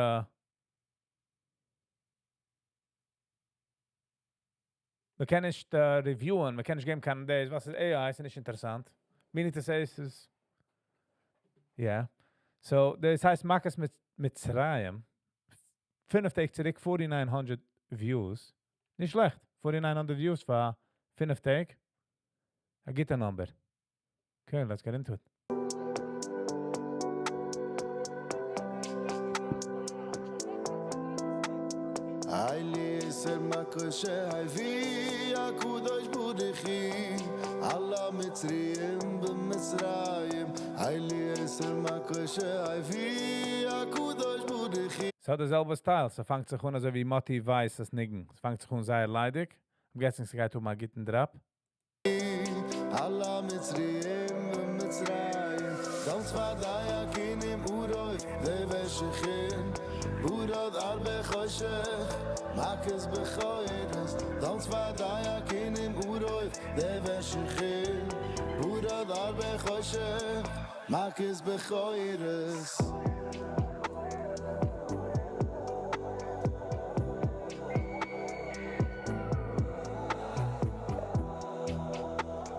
מ'קען נישט review ען, מ'קען נישט געבן קיין דעות, וואס איז AI, ס'איז נישט אינטערעסאנט. Meaning to say, ס'איז, yeah. So, דאס הייסט מכת מצרים, פינף טעג צוריק, 4900 views. נישט שלעכט, 4900 views פאר פינף טעג. א גוטע number. Okay, let's get into it. אלה עשר מכות שהביא הקדוש ברוך הוא על המצרים במצרים אלה עשר מכות שהביא הקדוש ברוך הוא ס'האט די זעלבע style, ס'פאנגט זיך אן אזוי ווי מאטי ווייס'ס ניגון. ס'פאנגט זיך אן זייער ליידיג. I'm guessing ס'גייט האבן א גוטן drop. על המצרים במצרים דם צפרדע כינים ערוב ושחין ברד ארבה חושך מכות בכורות דם צפרדע כינים ערוב ושחין ברד ארבה חושך מכות בכורות.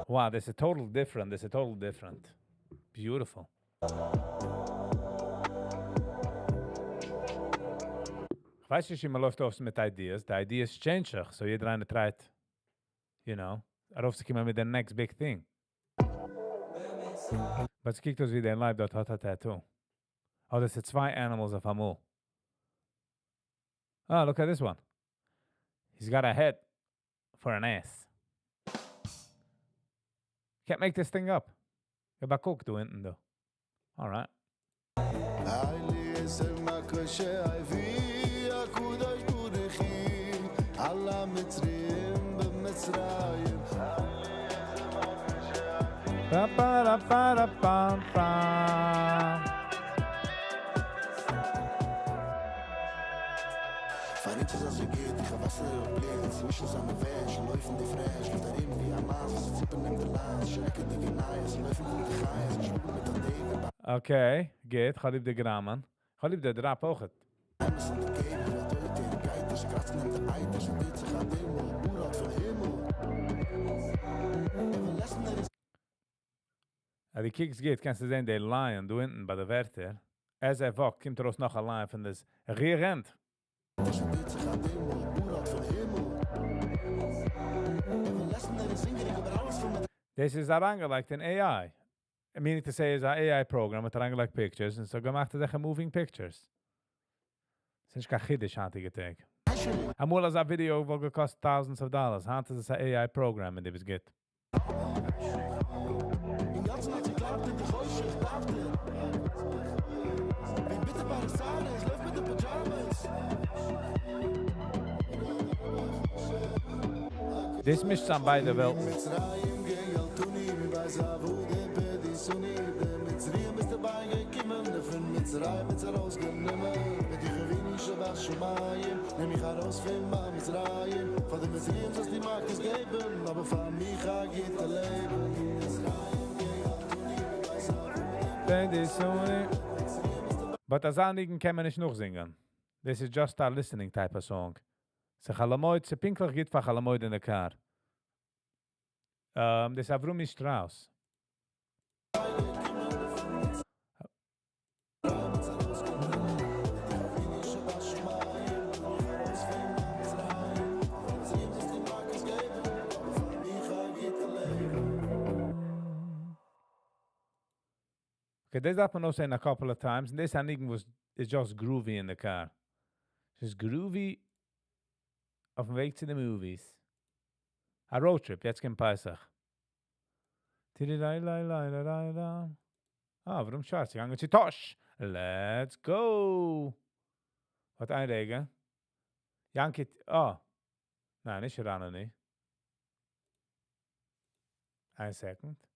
Wow, this is total different. This is total different. Beautiful. איך ווייס נישט, ווי מען לויפט אויס מיט ideas. די ideas change זיך, so יעדער איינער try ט, ארויפצוקומען מיט the next big thing. But ס'קוקט אויס ווי דער לייב דארט האט א tattoo. Oh, דאס איז צוויי animals אויף אמאל. Ah, look at this one. He's got a head for an ass. Can't make this thing up. געב א קוק דא אונטן דא. All right. אלה עשר מכות שהביא הקדוש ברוך הוא על המצרים במצרים. Pa, pa, ra, pa, ra, pa, pa. פאר אונז איז אזוי גוט, איך האב וואסער אויף בלוט, צווישן זיינע וועש, לויפן די פרעש, לויפט ארום ווי א מייז, וואס ציפן אים די לייז, שרעקעדיגע נייעס, לויפן פון די חיות, שלאגן מיט א דעווער, Okay, גוט, כ'האב ליב די גראמען. כ'האב ליב די drop אויך. אמת אין די געבער, א טויטער גייט ער, ס'קראצן אים די אייטער, ס'טוט זיך א דימל, בוראט פון הימל. ער וויל עסן, ער איז אז דו קוקסט גוט, קענסטו זען די line דא אונטן ביי די ווערטער. אז ער walk ט, קומט ארויס נאך א line פון דאס rear end. ס'טוט זיך א דימל, בוראט פון הימל. ער וויל עסן, ער איז הונגעריג, אבער אלעס פון מיט דאס איז אריינגעלייגט אין AI. Meaning to say איז א AI program האט אריינגעלייגט pictures און ס'האט געמאכט אזעלכע moving pictures. ס'איז נישט קיין חידוש היינטיגע טעג. אמאל אזא video וואלט געקאסט thousands of dollars. היינט איז עס א AI program און דו ביסט גוט. אינגאנצן האט געקלאפט אין די חושך, דארף ווי ביטער ביי די סארעס, לויף מיט די pyjamas. דאס מישט צוזאם ביידע וועלטן. מצרים גאלתני מבית עבדים פדיתני די מצרים ביסטו בייגעקומען פון מצרים מיט ארויסגענומען מיט דיך אבינו שבשמים נעם מיך ארויס פון מיין מצרים פאר די מצרים זאלסטו מכות געבן אבער פאר מיך א גוטע לעבן מצרים גאלתני מבית עבדים פדיתני. But אזא ניגון קען מען נישט נאכזינגען. This is just a listening type of song. ס'איז חול המועד, ס'איז פונקטליך גוט פאר חול המועד אין די car. דאס איז אברומי שטראוס. Okay, דאס דארף מען נאר זען a couple of times. און דאס איז א ניגון וואס is just groovy in the car. ס'איז groovy אויפן וועג צו די movies. A road trip, יעצט קומט פסח. אה, אברהם שווארץ, געגאנגען צו טאהש. Let's go! ווארט איין רגע. יענקי, אה. ניין, נישט ראנני. איין second.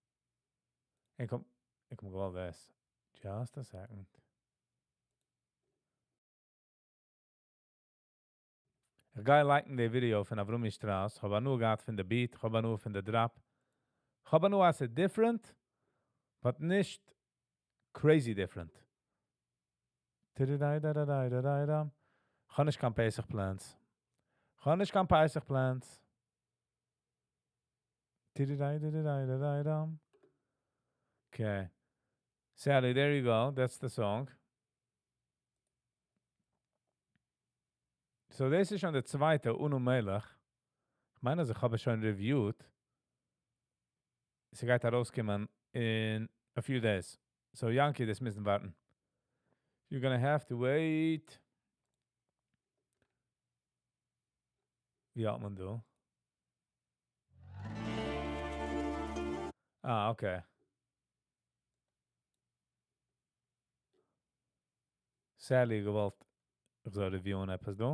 איך קום, איך קום געוואלט דאס. Just a second. איך גיי like ן די video פון אברומי שטראוס. כ'האב הנאה געהאט פון די beat, כ'האב הנאה פון די drop. כ'האב הנאה אז ס'איז different, but נישט crazy different. כ'האב נישט קיין פסח plans. כ'האב נישט קיין פסח plans. Okay. Sally, there you go. That's the song. So, דאס איז שוין די צווייטע אונו מלך. איך מיין, אז איך האב עס שוין reviewed. ס'גייט ארויסקומען in a few days. So, Yanky, דאס מוזן ווארטן. You're gonna have to wait. ווי האלט מען דא? אה, okay. Sally געוואלט, איך זאל review ען עפעס דא.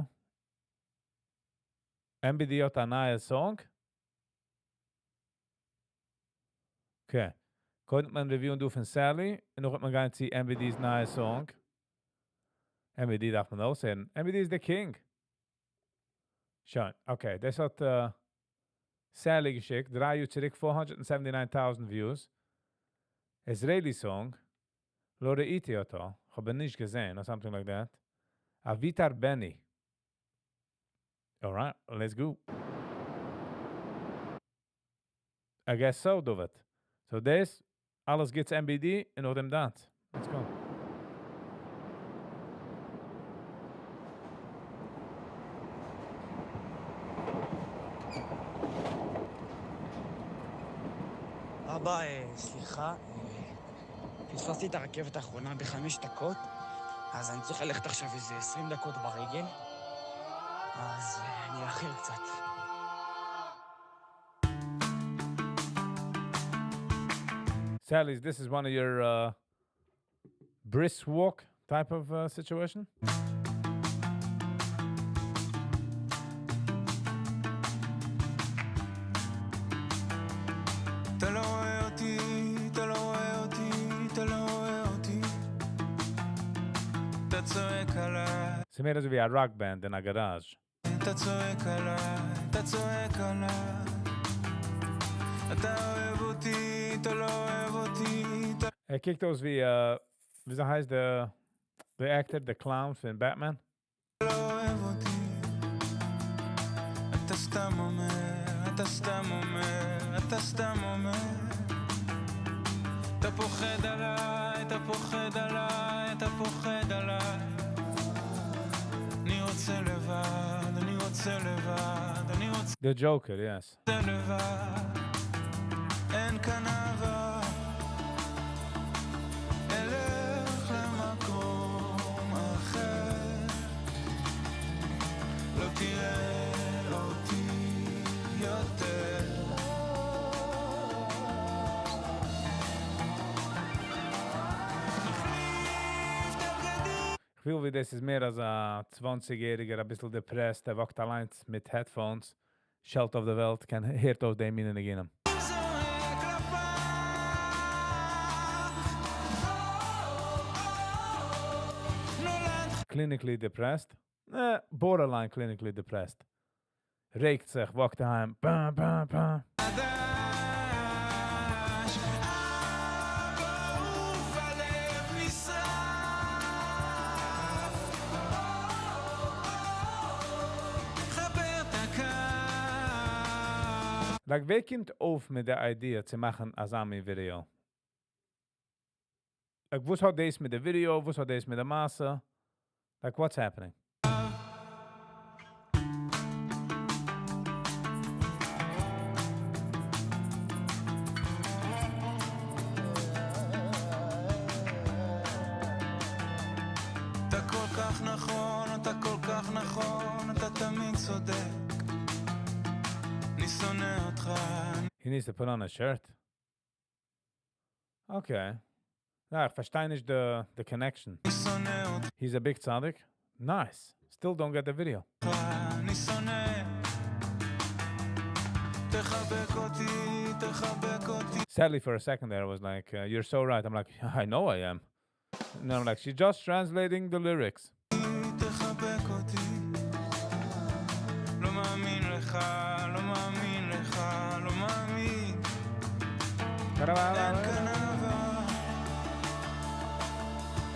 MBD האט א נייע song. Okay. קודם מען review ען דא פון Sally, און נאך וועט מען גיין צו MBD's נייע song. MBD דארף מען אויסהערן. MBD איז the king. שוין, okay. דאס האט Sally געשיקט. דריי יאר צוריק, 479,000 views. Israeli song. לא ראיתי אותו. איך האב נישט געזען, or something like that. Avitar Benny. Alright, let's go. I guess so, David. So דאס, אלעס גוטס MBD און נאך דעם דאנץ. Let's go. אבא, סליחה, פספסתי את הרכבת האחרונה ב-5 דקות, אז אני צריך ללכת עכשיו איזה 20 דקות ברגל, אז אני אאחר קצת. Sally, this is one of your brisk walk type of situation? אתה לא רואה אותי, אתה לא רואה אותי, אתה לא רואה אותי. אתה צועק עליי, ס'איז מער אזוי ווי א rock band אין א garage. אתה צועק עליי, אתה צועק עליי. אתה אוהב אותי, אתה לא אוהב אותי, אתה ער קוקט אויס ווי, וויאזוי הייסט the actor, the clown פון Batman? לא אוהב אותי. אתה סתם אומר, אתה סתם אומר, אתה סתם אומר. אתה פוחד עליי, אתה פוחד עליי, אתה פוחד עליי. אני רוצה לבד, אני רוצה לבד, אני רוצה The Joker, yes. לבד. אין כאן אהבה. אלך למקום אחר. לא תראה אותי יותר. נחליף את הבגדים. איך פיל ווי דאס איז מער אלס א 20-יעריגער, א ביסל depressed, ער walk ט אליין מיט headphones, שעלט אויף די וועלט, קען הערט אויף דעם מין ניגונים. זורק לפח. נולד Clinically depressed? Borderline clinically depressed. רעגט זיך, walk ט אהיים, bam, bam, bam. חדש. אבא, הלב נשרף. חבר את הקו. Like, ווער קומט אויף מיט די idea צו מאכן אזא מין video? Like, וואס האט דאס מיט די video? וואס האט דאס מיט די מעשה? Like, what's happening? אתה כל כך נכון, אתה כל כך נכון, אתה תמיד צודק. אני שונא אותך. He needs to put on a shirt. Okay. נא, איך פארשטיי נישט די די connection. He's a big צדיק? Nice. Still don't get the video. אני שונא תחבק אותי, תחבק אותי Sadly for a second there I was like, uh, you're so right. I'm like, I know I am. And I'm like, she's just translating the lyrics. תחבק אותי לא מאמין לך, לא מאמין לך, לא מאמין אין כאן אהבה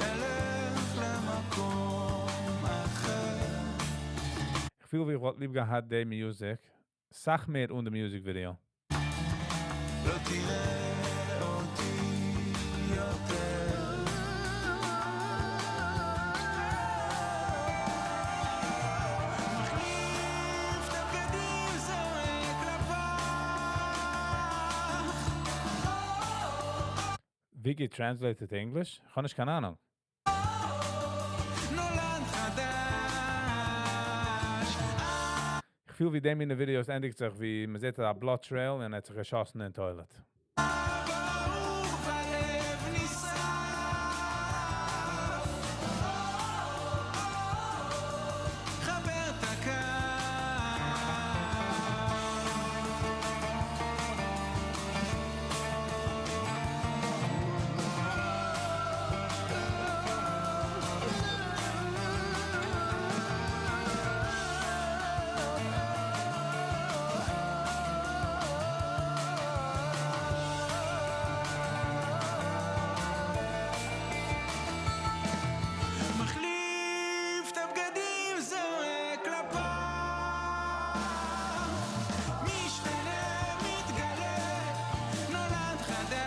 אלך למקום אחר איך פיל ווי איך וואלט ליב געהאט די music סאך מער אן די music video. לא תראה אותי יותר מחליף את הבגדים זורק לפח Wiki translated to English? כ'האב נישט קיין אהנונג. נולד חדש איך פיל ווי די מינע videos ענדיגט זיך ווי מ'זעט א blood trail און ער האט זיך געשאסן אין toilet. אהוב הלב נשרף חבר את הקו מחליף את הבגדים זורק לפח משתנה מתגלה נולד חדש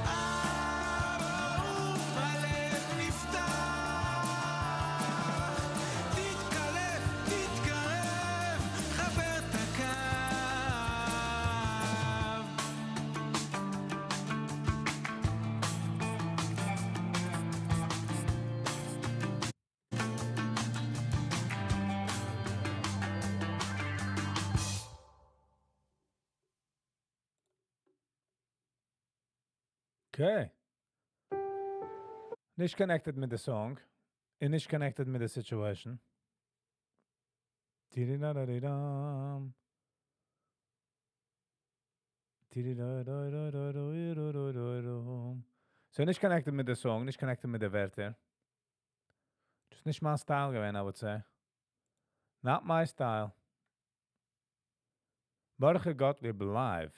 אהוב הלב נפתח תתקלף תתקרב חבר את הקו. Okay. נישט connected מיט די song. און נישט connected מיט די situation. Tididadadidam. So נישט connected מיט די song, נישט connected מיט די ווערטער. Just נישט מיין style געווען, I would say. Not my style. Mordechai Gottlieb live.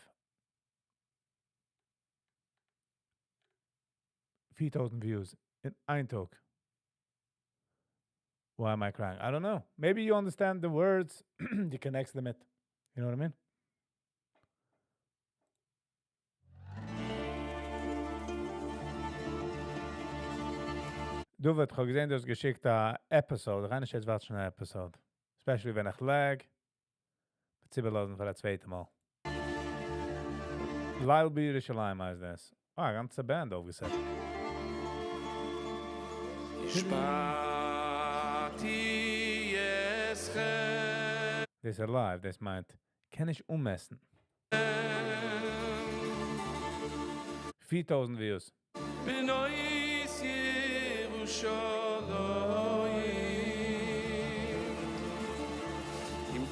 4000 views אין איין טאג. Why am I crying? I don't know. Maybe you understand the words, you connect them it. You know what I mean? דוד, איך האב געזען, דו האסט געשיקט א episode. איך גיי נישט יעצט watch ן א episode. Especially ווען איך lag. וועט איבערלאזן פאר א צווייטע מאל. ליל בירושלים הייסט דאס. אה, א גאנצע band אויפגעסעט. השבעתי אתכם דאס איז live, דאס מיינט, קען איך אוממעסן. 4000 views. בנות ירושלים אם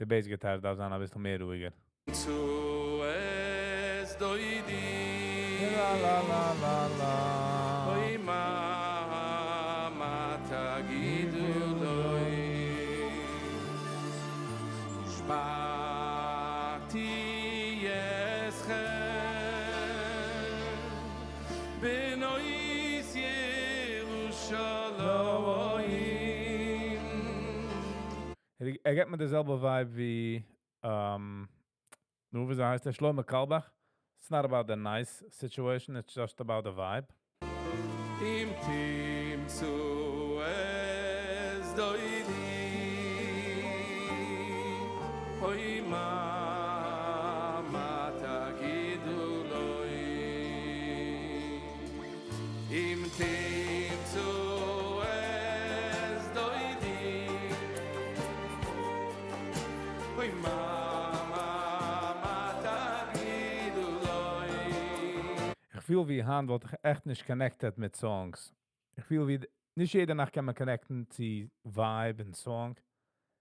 די bass guitar דארף זיין אביסל מער רואיגער. תמצאו את דודי La la la la la. אוי מה מה תגידו לו השבעתי אתכם בנות ירושלים ער געבט מיר די זעלבע vibe ווי, um, נו, וויאזוי הייסט ער? Shlomo Carlebach. It's not about the nice situation, it's just about the vibe. אם תמצאו את דודי אוי מה מה תגידו לו אם תמצאו את דודי אוי מה מה מה תגידו לו איך פיל ווי היינט וואלט איך עכט נישט connected מיט songs. איך פיל ווי נישט יעדע נאכט קען מען connect ן צו vibe און song.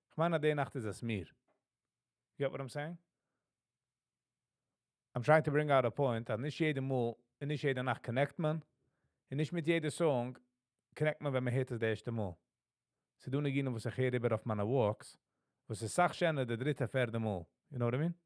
איך מיין אז די נאכט איז עס מיר. You get what I'm saying? I'm trying to bring out a point אז נישט יעדע מאל און נישט יעדע נאכט connect מען, און נישט מיט יעדע song connect מען ווען מען הערט עס די ערשטע מאל. ס'דא ניגונים וואס איך הער איבער אויף מיינע walks, וואס איז סאך שענער די דריטע פערדע מאל. You know what I mean?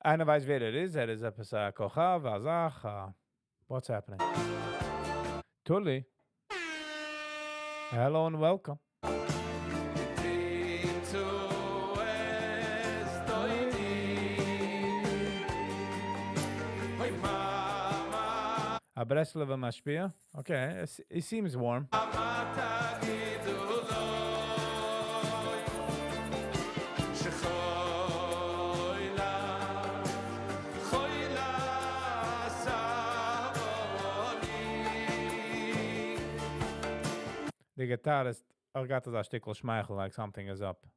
איינער ווייסט ווער ער איז? ער איז עפעס א כוכב, א זאך, א what's happening? Tuli. Hello and welcome. א ברסלב'ע משפיע? Okay, it seems warm. די guitarist האט געהאט אזא שטיקל שמייכל like something is up.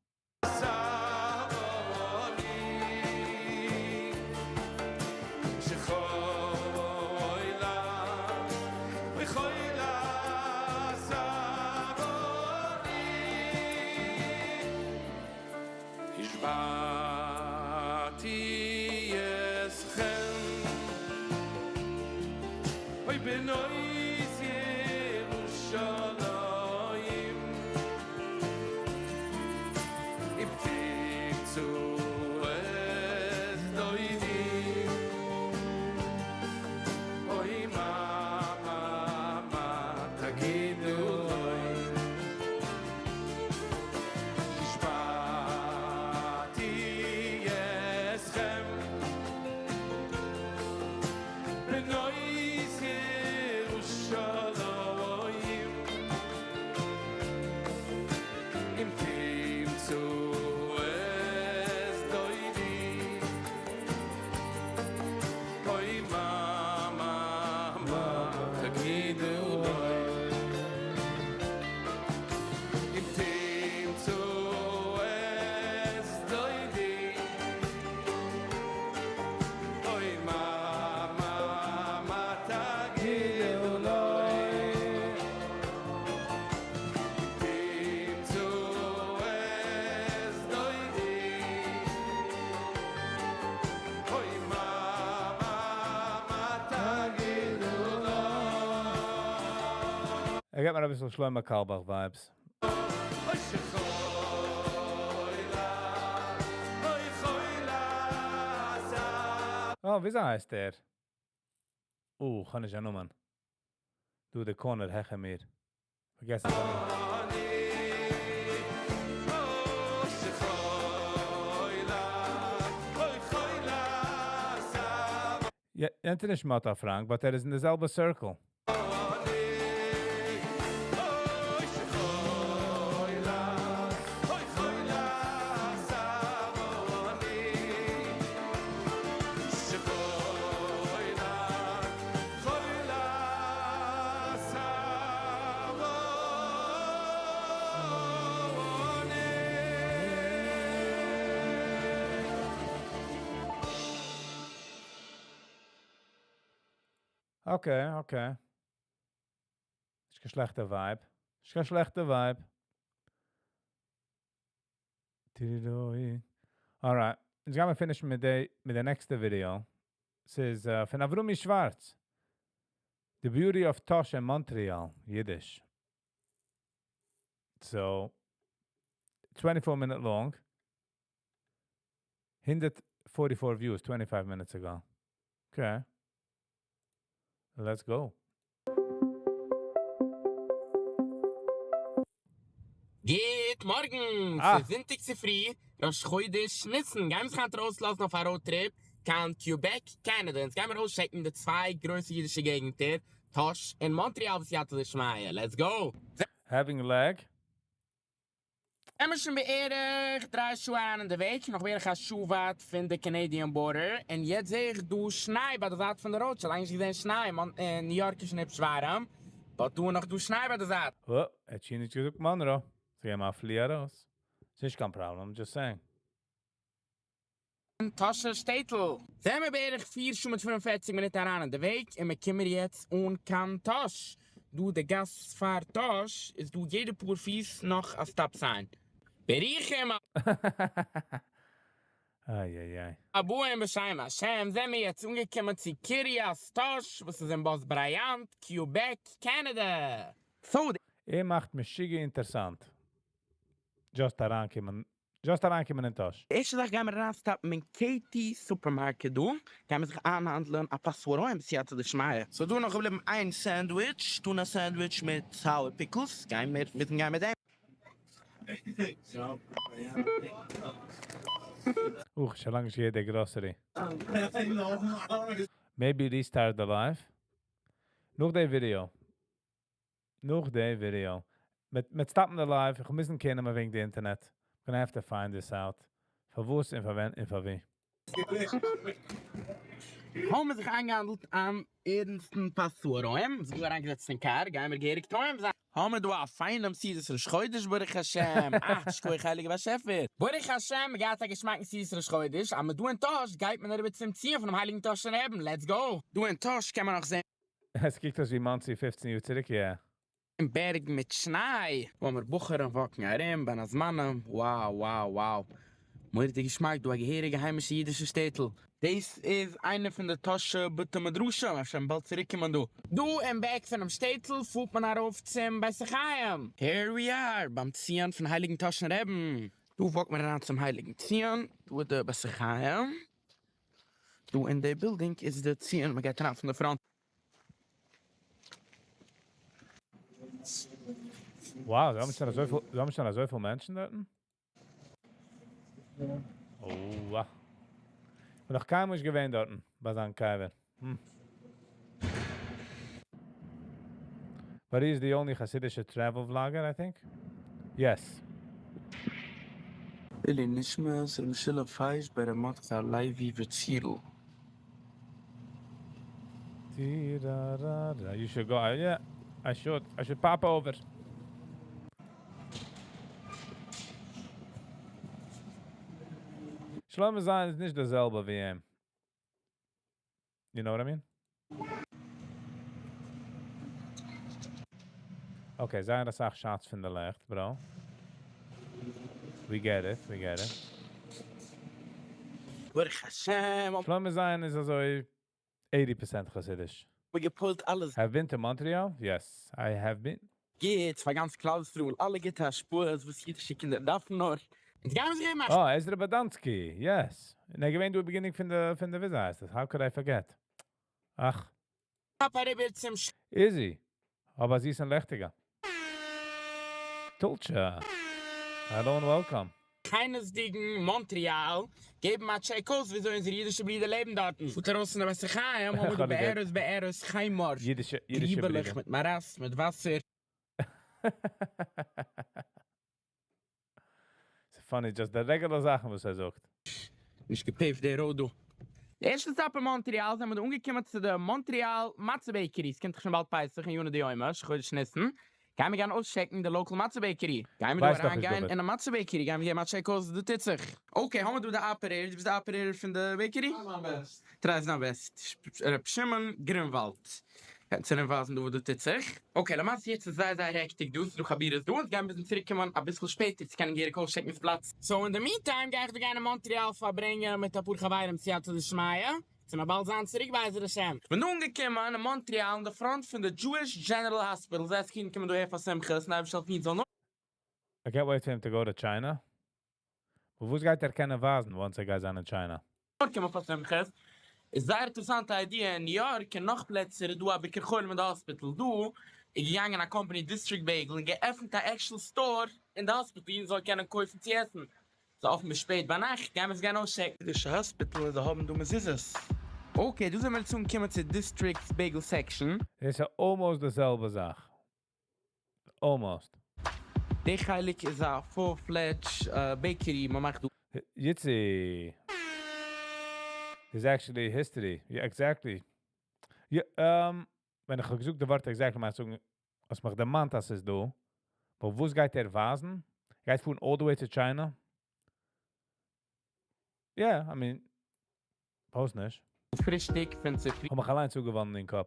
ער געט מיר אביסל שלמה קארלבאך vibes. אה, וויאזוי הייסט ער? אה, כ'האב נישט זיין נאמען. דא די corner העכער מיר. פארגעסן זיין נאמען. יענץ איז נישט מאטא פראנק, but ער איז אין די זעלבע circle. Okay, okay. נישט קיין שלעכטע vibe. נישט קיין שלעכטע vibe. Alright. יעצט גייען מיר finish ן מיט די, מיט די נעקסטע ווידעא. ס'איז פון Avrumi Schwartz. The Beauty of Tosh in Montreal, Yiddish. So, 24 minute long. 144 views 25 minutes ago. Okay. Let's go. גוט מארגן! אה. ס'איז זונטאג צופרי, ראש חודש ניסן, גיימיר זיך היינט ארויסלאזן אויף א road trip קיין Quebec, Canada. אונז גיימיר אויסטשעקן די צוויי גרויסע אידישע געגנטער, טאהש אין מאנטריאל בסייעתא דשמיא, לעטס גאו! Having lag. זעמיר שוין בערך דריי שעה אריין אין די וועג, נאך בערך א שעה ווייט פון די קענעדיען בארדער, און יעצט זעה איך דא שניי ביי די זייט פון די ראוד, שוין לאנג נישט געזען שניי, אין ניו יארק איז שוין היפש ווארעם, באט דא איז נאך דא שניי ביי די זייט. אה, ער האט שוין נישט געזאגט מאנרא, ס'געווען א פלי ארויס. ס'נישט קיין פראבלעם, דזשאסט סעינג. טאהשער שטעטל. זעמיר בערך פיר שעה מיט 45 מינוט אריין אין די וועג און מיר קומען יעצט אן קיין טאהש. דא די גאס פאר טאהש איז דא יעדע פאר פיס נאך א סטאפ סיין. ברוכים איי איי איי. הבאים בשם השם זעמיר יעצט אנגעקומען צו קרית טאהש וואס איז אין באס ברייאנט, קיובעק, קענעדע. סאו די. ער מאכט משוגע אינטערסאנט. Just אריינקומען, just אריינקומען אין טאהש. די ערשטע זאך גיימער אריינסטאפן אין קעטי סופערמארקעט דא, גיימער זיך איינהאנדלען א פאר סחורים בסייעתא דשמיא. ס'איז דא נאך געבליבן איין סענדוויטש, טונא סענדוויטש מיט סאוער פיקלס, גיימער מוזן גיין מיט דעם. אוך, שוין לאנג נישט געהערט די גראסערי. Maybe restart the live. נאך די ווידיאו. נאך די ווידיאו. מיט סטאפן די live, איך מוז קענען וועגן די אינטערנעט. I'm gonna have to find this out. פאר וואס און פאר ווען און פאר ווי. האבן מיר זיך איינגעהאנדלט אן ערנסטן פאר סחורים, זיך דא אריינגעזעצט אין קאר, גיימיר געהעריג טועם זיין. האמיר דא א פיינעם סעודת ראש חודש ברוך השם, אה, שכוח הייליגער באשעפער. ברוך השם מ'געהאט א געשמאקן סעודת ראש חודש, אז מ'דא אין טאהש גייט מען אריבער צום ציון פונעם הייליגן טאהשער רעבן, לעטס גאו! דא אין טאהש קען מען נאך זען. עס קוקט אויס ווי מאנסי 15 יאר צוריק, yeah. בערג מיט שניי, וואו מיר בחורים וואקן ארום בין הזמנים, wow wow wow, מורא'דיג געשמאק דא, א געהעריגע היימישע אידישע שטעטל. דאס איז איינע פון די טאהשע בתי מדרשים, אפשר וועלן באלד צוריקקומען דא. דא אין back פונעם שטעטל פארט מען ארויף צום בית החיים. Here we are, ביים ציון פון הייליגן טאהשן רעבן. דא וואקט מען אריין צום הייליגן ציון, דא איז די בית החיים, דא אין די בילדינג איז די ציון, מען גייט אריין פון די front. Wow, זיי האבן שוין אזויפיל, זיי האבן שוין אזויפיל מענטשן דארטן? Oh, wow. בין נאך קיינמאל נישט געווען דארטן, ביי זיין קבר. But he's the only Hasidic travel vlogger, I think. Yes. לעילוי נשמת ר' משולם פייש בן ר' מרדכי הלוי וצירל. You should go. Yeah, I should. I should pop over. שלמה זיין איז נישט דער זעלבע ווי אים. You know what I mean? Okay, זייער אסאך shots פון די לעכט, bro. We get it, we get it. ברוך השם. שלמה זיין איז אזוי 80% חסידיש. מיר געפועלט אלעס. Have been to Montreal? Yes, I have been. גוט פאר גאנץ כלל ישראל, אלע גוטע השפעות וואס אידישע קינדער דארפן נאר. אונז גיימיר זיך געבן א Oh, Ezra Badansky, yes. און ער געווען דא beginning פון די וויאזוי הייסט עס? How could I forget? אך. כאפ אריבער צום ש. Easy. אבער זי איז אן לעכטיגער. Tulcha. Hello and welcome. שכינות'דיגן מאנטריאל, געבן א טשעק אויס וויאזוי אונזערע אידישע ברידער לעבן דארטן. פארט ארויס אין די בית החיים, האבן מיר דא בארות בארות חיימאר, אידישע גריבעלעך ברידער. מיט מאראסט, מיט וואסער. It's funny, just the regular זאכן וואס ער זאגט. נישט געפעיווט די road דא. די ערשטע סטאפ אין מאנטריאל זענען מיר דא אנגעקומען צו די מאנטריאל מצה bakery. ס'קומט דאך שוין באלד פסח אין יוני די יום, ראש חודש ניסן. גיימיר גיין אויסטשעקן די local מצה bakery. גיימיר דא ווייסט דאך נישט, אריינגיין דוד. אין א מצה bakery, גיימיר געבן א טשעק אויס וואס דא טוט זיך. Okay, האמיר דא די operator. דו ביסט די operator פון די bakery? I'm my best. Try זיין best. ר' שמעון גרינוואלד. קענסט אונז ווייזן דא וואס דא טוט זיך? Okay, למעשה יעצט איז זייער זייער hectic דא, ס'איז דא חבורות דא, אונז גיימיר מוזן צוריקקומען אביסל שפעטער צו קענען געהעריג אויסטשעקן דאס פלאץ. So אין די meantime גיי איך דא גיין אין מאנטריאל פארברענגען מיט אפאר חברים סייעתא דשמיא, צו מיר באלד זיין צוריק בעזר השם. כ'בין דא אנגעקומען אין מאנטריאל אין די front פון די Jewish General Hospital, זעהסט קינדער קומען דא אהער פאר שמחות, און אייבערשטער העלפן איד זאל נאר. I can't wait for him to go to China. וואס גייט ער קענען ווייזן once ער גייט זיין אין China? קומען פאר שמחות. איז זייער אינטערעסאנטע idea, אין ניו יארק און נאך פלעצער איז דא א ביקור חולים אין די hospital, דא איז געגאנגען א company District Bagel און געעפנט א actual store אין די hospital אידן זאלן קענען קויפן צו עסן, ס'איז אפן ביז שפעט ביינאכט, גיימיר עס גיין אויסטשעקן. אידישע hospital און זיי האבן דא מזוזות. Okay, דא זעמיר צוגעקומען צו District's bagel section. דאס איז almost די זעלבע זאך. Almost. די חלק איז א full fledged bakery, מען מאכט דא. Yitzi. There's actually history. Yeah, exactly. Yeah, ווען איך האב געזאגט די ווארט exactly, מיין איך זאגן, אז מיך דערמאנט אז ס'איז דא. אבער וואס גייט ער ווייזן? גייט פארן all the way to China? Yeah, I mean, פארוואס נישט. פרישטיק פון צופרי. האב מיך אליין צוגעוואנדן אין קאפ.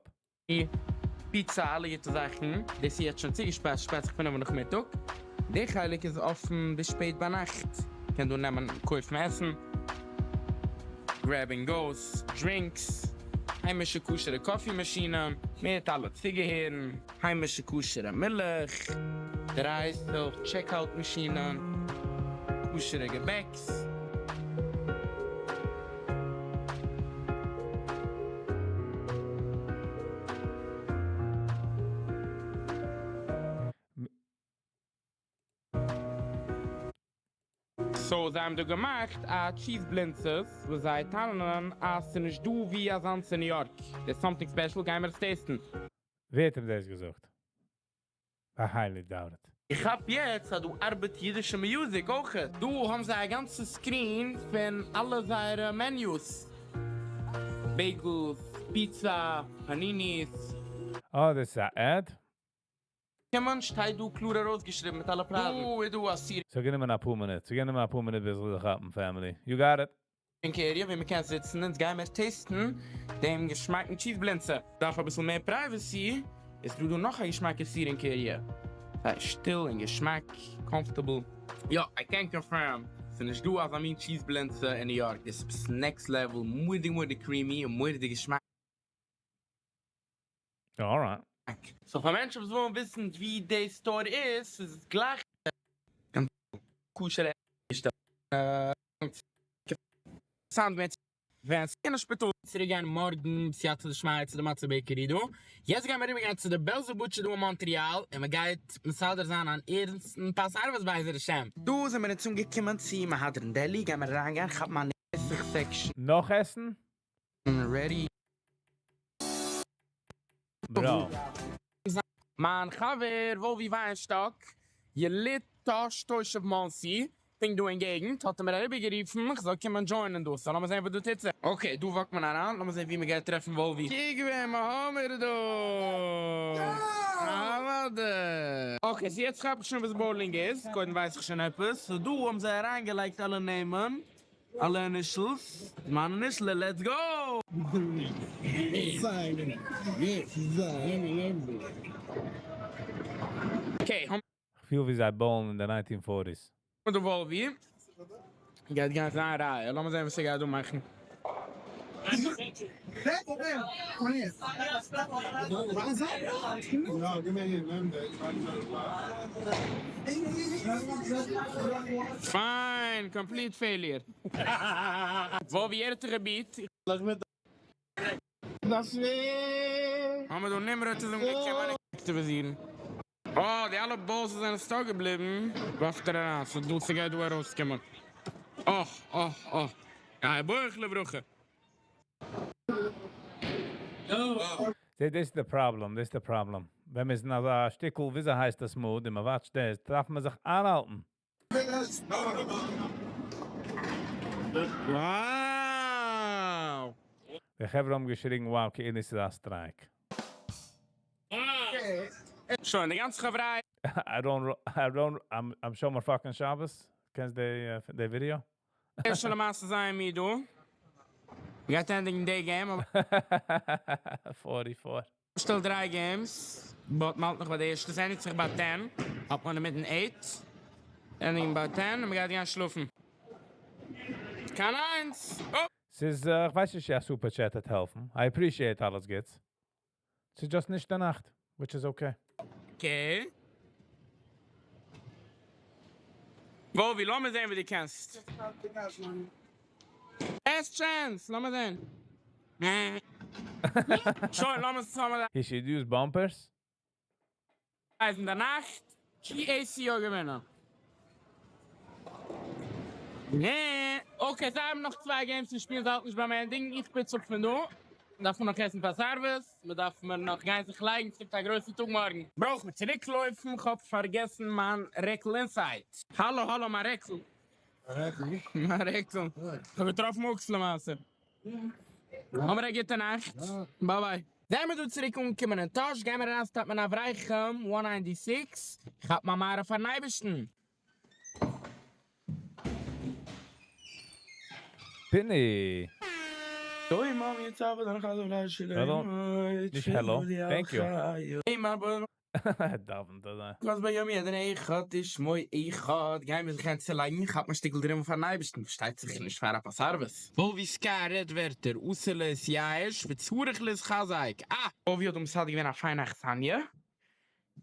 פיצא, אלע גוטע זאכן. דאס איז יעצט שוין צוגעשפארט, שפארט זיך פינף נאכמיטאג. די חלק איז אפן ביז שפעט ביינאכט. קען דא נעמען קויפן עסן, grab and goes, drinks, היימישע כשר'ע coffee מאשינען, מיט אלע צוגעהערן, היימישע כשר'ע מילך, דריי self checkout מאשינען, כשר'ע געבעקס. So זיי האבן דא געמאכט א cheese בלינצעס וואס זיי טענה'ן אז ס'נישט דא ווי אזאנס אין ניו יארק. There's something special, גיימער עס taste ן. ווער האט אים דאס געזאגט? I highly doubt it. איך כאפ יעצט אז דא ארבעט אידישע music אויכעט. דא האבן זיי א גאנצע screen פון אלע זייערע menus. Bagels, פיצא, paninis. אה, דאס איז א ad? קומען שטייט דא קלאר ארויסגעשריבן מיט אלע פרייזן. דא איז דא א seating. ס'האט גענומען אפאר מינוט. ס'האט גענומען אפאר מינוט ביז איך זאל כאפן family. You got it. Area ווי מ'קען זיצן אונז גיימער taste ן דעם געשמאקן cheese בלינצע. דארף אביסל מער privacy, איז דא דא נאך א געשמאקע seating area. זייער שטיל און געשמאק, comfortable. יא, I can confirm, ס'נישט דא אזא מין cheese בלינצע אין ניו יארק, דאס איז עפעס next level, מורא'דיג מורא'דיג creamy און מורא'דיג געשמאק. Alright. So פאר מענטשן וואס ווילן וויסן ווי די store איז, ס'איז גלייך כשר'ע סאנדוויטש ווען ס'איז אין שפיטאל. צוריק גיין מארגן בסייעתא דשמיא צו די מצה bakery דא. יעצט גייען מיר אריבער גיין צו די בעלזא butcher דא אין מאנטריאל און מען גייט מסדר זיין אן ערנסטן פת ערבית בעזר השם. דא זעמיר אונז אנגעקומען צו מהדרין deli, גיימיר אריינגיין כאפן אן עסן section. נאך עסן? Ready. Bro. מיין חבר וואלווי וויינשטאק, יליד טאהש תושב מאנסי, פונקט דא אין געגנט, האט ער מיר אריבערגערופן איך זאל קומען join ען דא, so לאמיר זען וואס דא טוט זיך. Okay, דא walk ט מען אריין, לאמיר זען ווי מען גייט טרעפן וואלווי. קוק וועם מ'האמיר דא! אוואדע! Okay, so יעצט כאפ איך שוין וואס bowling איז, קודם ווייס איך שוין עפעס, so דא האבן זיי אריינגעלייגט אלע נעמען, אלע initials, מיין initial, let's go! Okay, האמיר. כ'פיל ווי זיי bowl ן אין די nineteen forties. דא וואלווי גייט גיין זיין רייע, לאמיר זען וואס ער גייט דא מאכן. פיין, complete failure. וואלווי ער האט דיך גע beat. האמיר דא נמרוד איז אנגעקומען און אקטיוויזירן. אה, די אלע balls זענען stuck געבליבן, ווארפט ער אריין, so דא ס'גייט דא ארויסקומען. אה אה אה. גיי ברך לברכה. זע, דאס איז די פראבלעם, דאס איז די פראבלעם. ווען מ'איז אין אזא שטיקל, וויאזוי הייסט דאס mood, און מ'watch ט דאס, דארף מען זיך איינהאלטן. Wow! די חברה האבן געשריגן wow כאילו ס'איז א strike. שוין, די גאנצע חברה. I don't, I don't, I'm, I'm שומר fucking שבת. קענסט די ווידעא? שוין למעשה זיין מיר דא. מ'גייט ענדיגן די game, אבער. 44. Still דריי games, but מ'האלט נאך ביי די ערשטע, ס'ענדיגט זיך ביי 10, האלט מען אינמיטן 8, ענדיגן ביי 10 און מ'גייט גיין שלאפן. קיין איינס! Oh! ס'איז, איך ווייס נישט, א super chat וועט העלפן. I appreciate אלעס גוטס. ס'איז just נישט די נאכט, which is okay. Okay. וואלווי, לאמיר זען ווי דו קענסט. Last chance, לאמיר זען. שוין, לאמיר צוזאמען. He should use bumpers. אין דער נאכט, GACO געווינען. נע, okay, זיי האבן נאך צוויי games צו שפילן, זיי האלטן נישט ביים ענדיגן, איך פיץ אפ פון דא, דארף מען נאך עסן פאר סערוויס, מען דארף מען נאך גיין זיך לייגן, ס'קומט א גרויסע טאג מארגן. ברויך מען צוריק לויפן, כ'האב פארגעסן מיין רעקל inside. האלא האלא מיין רעקל. מיין רעקל. כ'האב געטראפן אוקס למעשה. האמיר א גוטע נאכט. bye bye. זעמיר דא צוריק אנגעקומען אין טאהש, גיימיר אריין stop ן אין אברכים one ninety six, כאפ מיין מעריב פארן אייבערשטן. פיני! העלא? נישט העלא, thank you. דאווענט אזוי. גיימיר זיך גיין צולייגן, כאפן א שטיקל דרימל פארן אייבערשטן, פארשטייט זיך נישט פאר א פאר סערוויס. וואלווי סקאר רעדט ווערטער, אסור להתייאש וצריך להתחזק. אה! וואלווי האט דא מסדר געווען א פיינע אכסניא.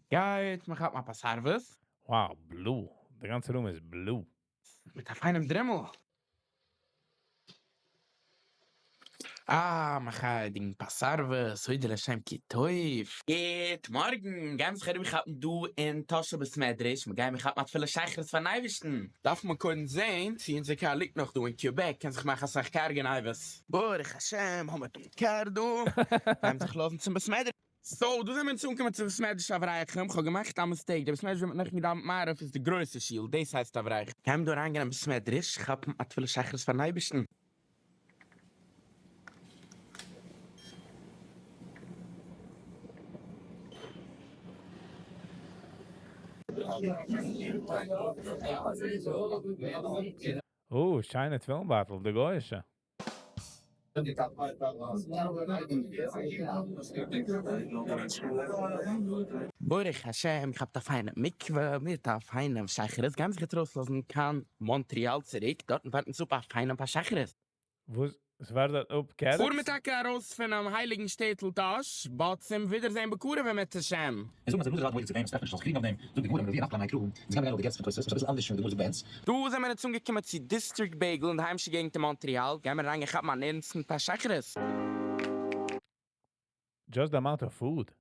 גייט מען כאפן א פאר סערוויס. Wow, blue. די גאנצע room איז blue. מיט א פיינעם דרימל. אה, מחיידינג פאר סערוויס, הודו לשם כי טוב. גוט מארגן, גיימיר זיך אריבערכאפן דא אין טאהשער בית מדרש, מ'גיימיר כאפן א תפילת שחרית פארן אייבערשטן. דארף מען קודם זעהן צו אונזער קאר ליגט נאך דא אין קיובעק, קען זיך מאכן אסאך קאר גניבות. ברוך השם האמער דא קאר דא, גיימיר זיך לאזן צום בית מדרש. so, דא זעמיר אונז אנגעקומען צום בית מדרש אברכים, כ'האב געמאכט א mistake, די בית מדרש ווי מ'האט נעכטן געדאווענט מעריב איז די גרויסע שול, דאס הייסט אברכים. גיימיר דא אריינגיין אין בית מדרש, כאפן א תפילת שחרית פארן אייבערשטן. אה, שיינע תפילין בייטל, די גוי'אישע. ברוך השם כאפט א פיינע מקווה מיט א פיינעם שחרית, גיימיר זיך יעצט ארויסלאזן קיין מאנטריאל צוריק, דארטן ווארט אונז אפ א פיינעם פאר שחרית. וואס? ס'ווארט דארט אפ פאר carrots? מיר טאקע ארויס פונעם הייליגן שטעטל טאהש, באלד צום ווידערזעהן בקרוב אם ירצה השם. און זאגן אז רבי אלעזר האט מורא צו דעם, ס'דארף נישט זאלסט קריגן אויף דעם, זאגט די גמרא מרביע נפקא ליה מאי קרא, אונז גיימיר גיין אויף די געסט פון תוספות, וואס איז אביסל אנדערש פון ווי די גמרא זאגט ביי אונז. דא זעמיר אונז אנגעקומען צו דיסטריקט בעיגל אין די היימישע געגנט אין מאנטריאל, גיימיר אריין גיין כאפן אן ערנסטן פת שחרית. Just the amount of food.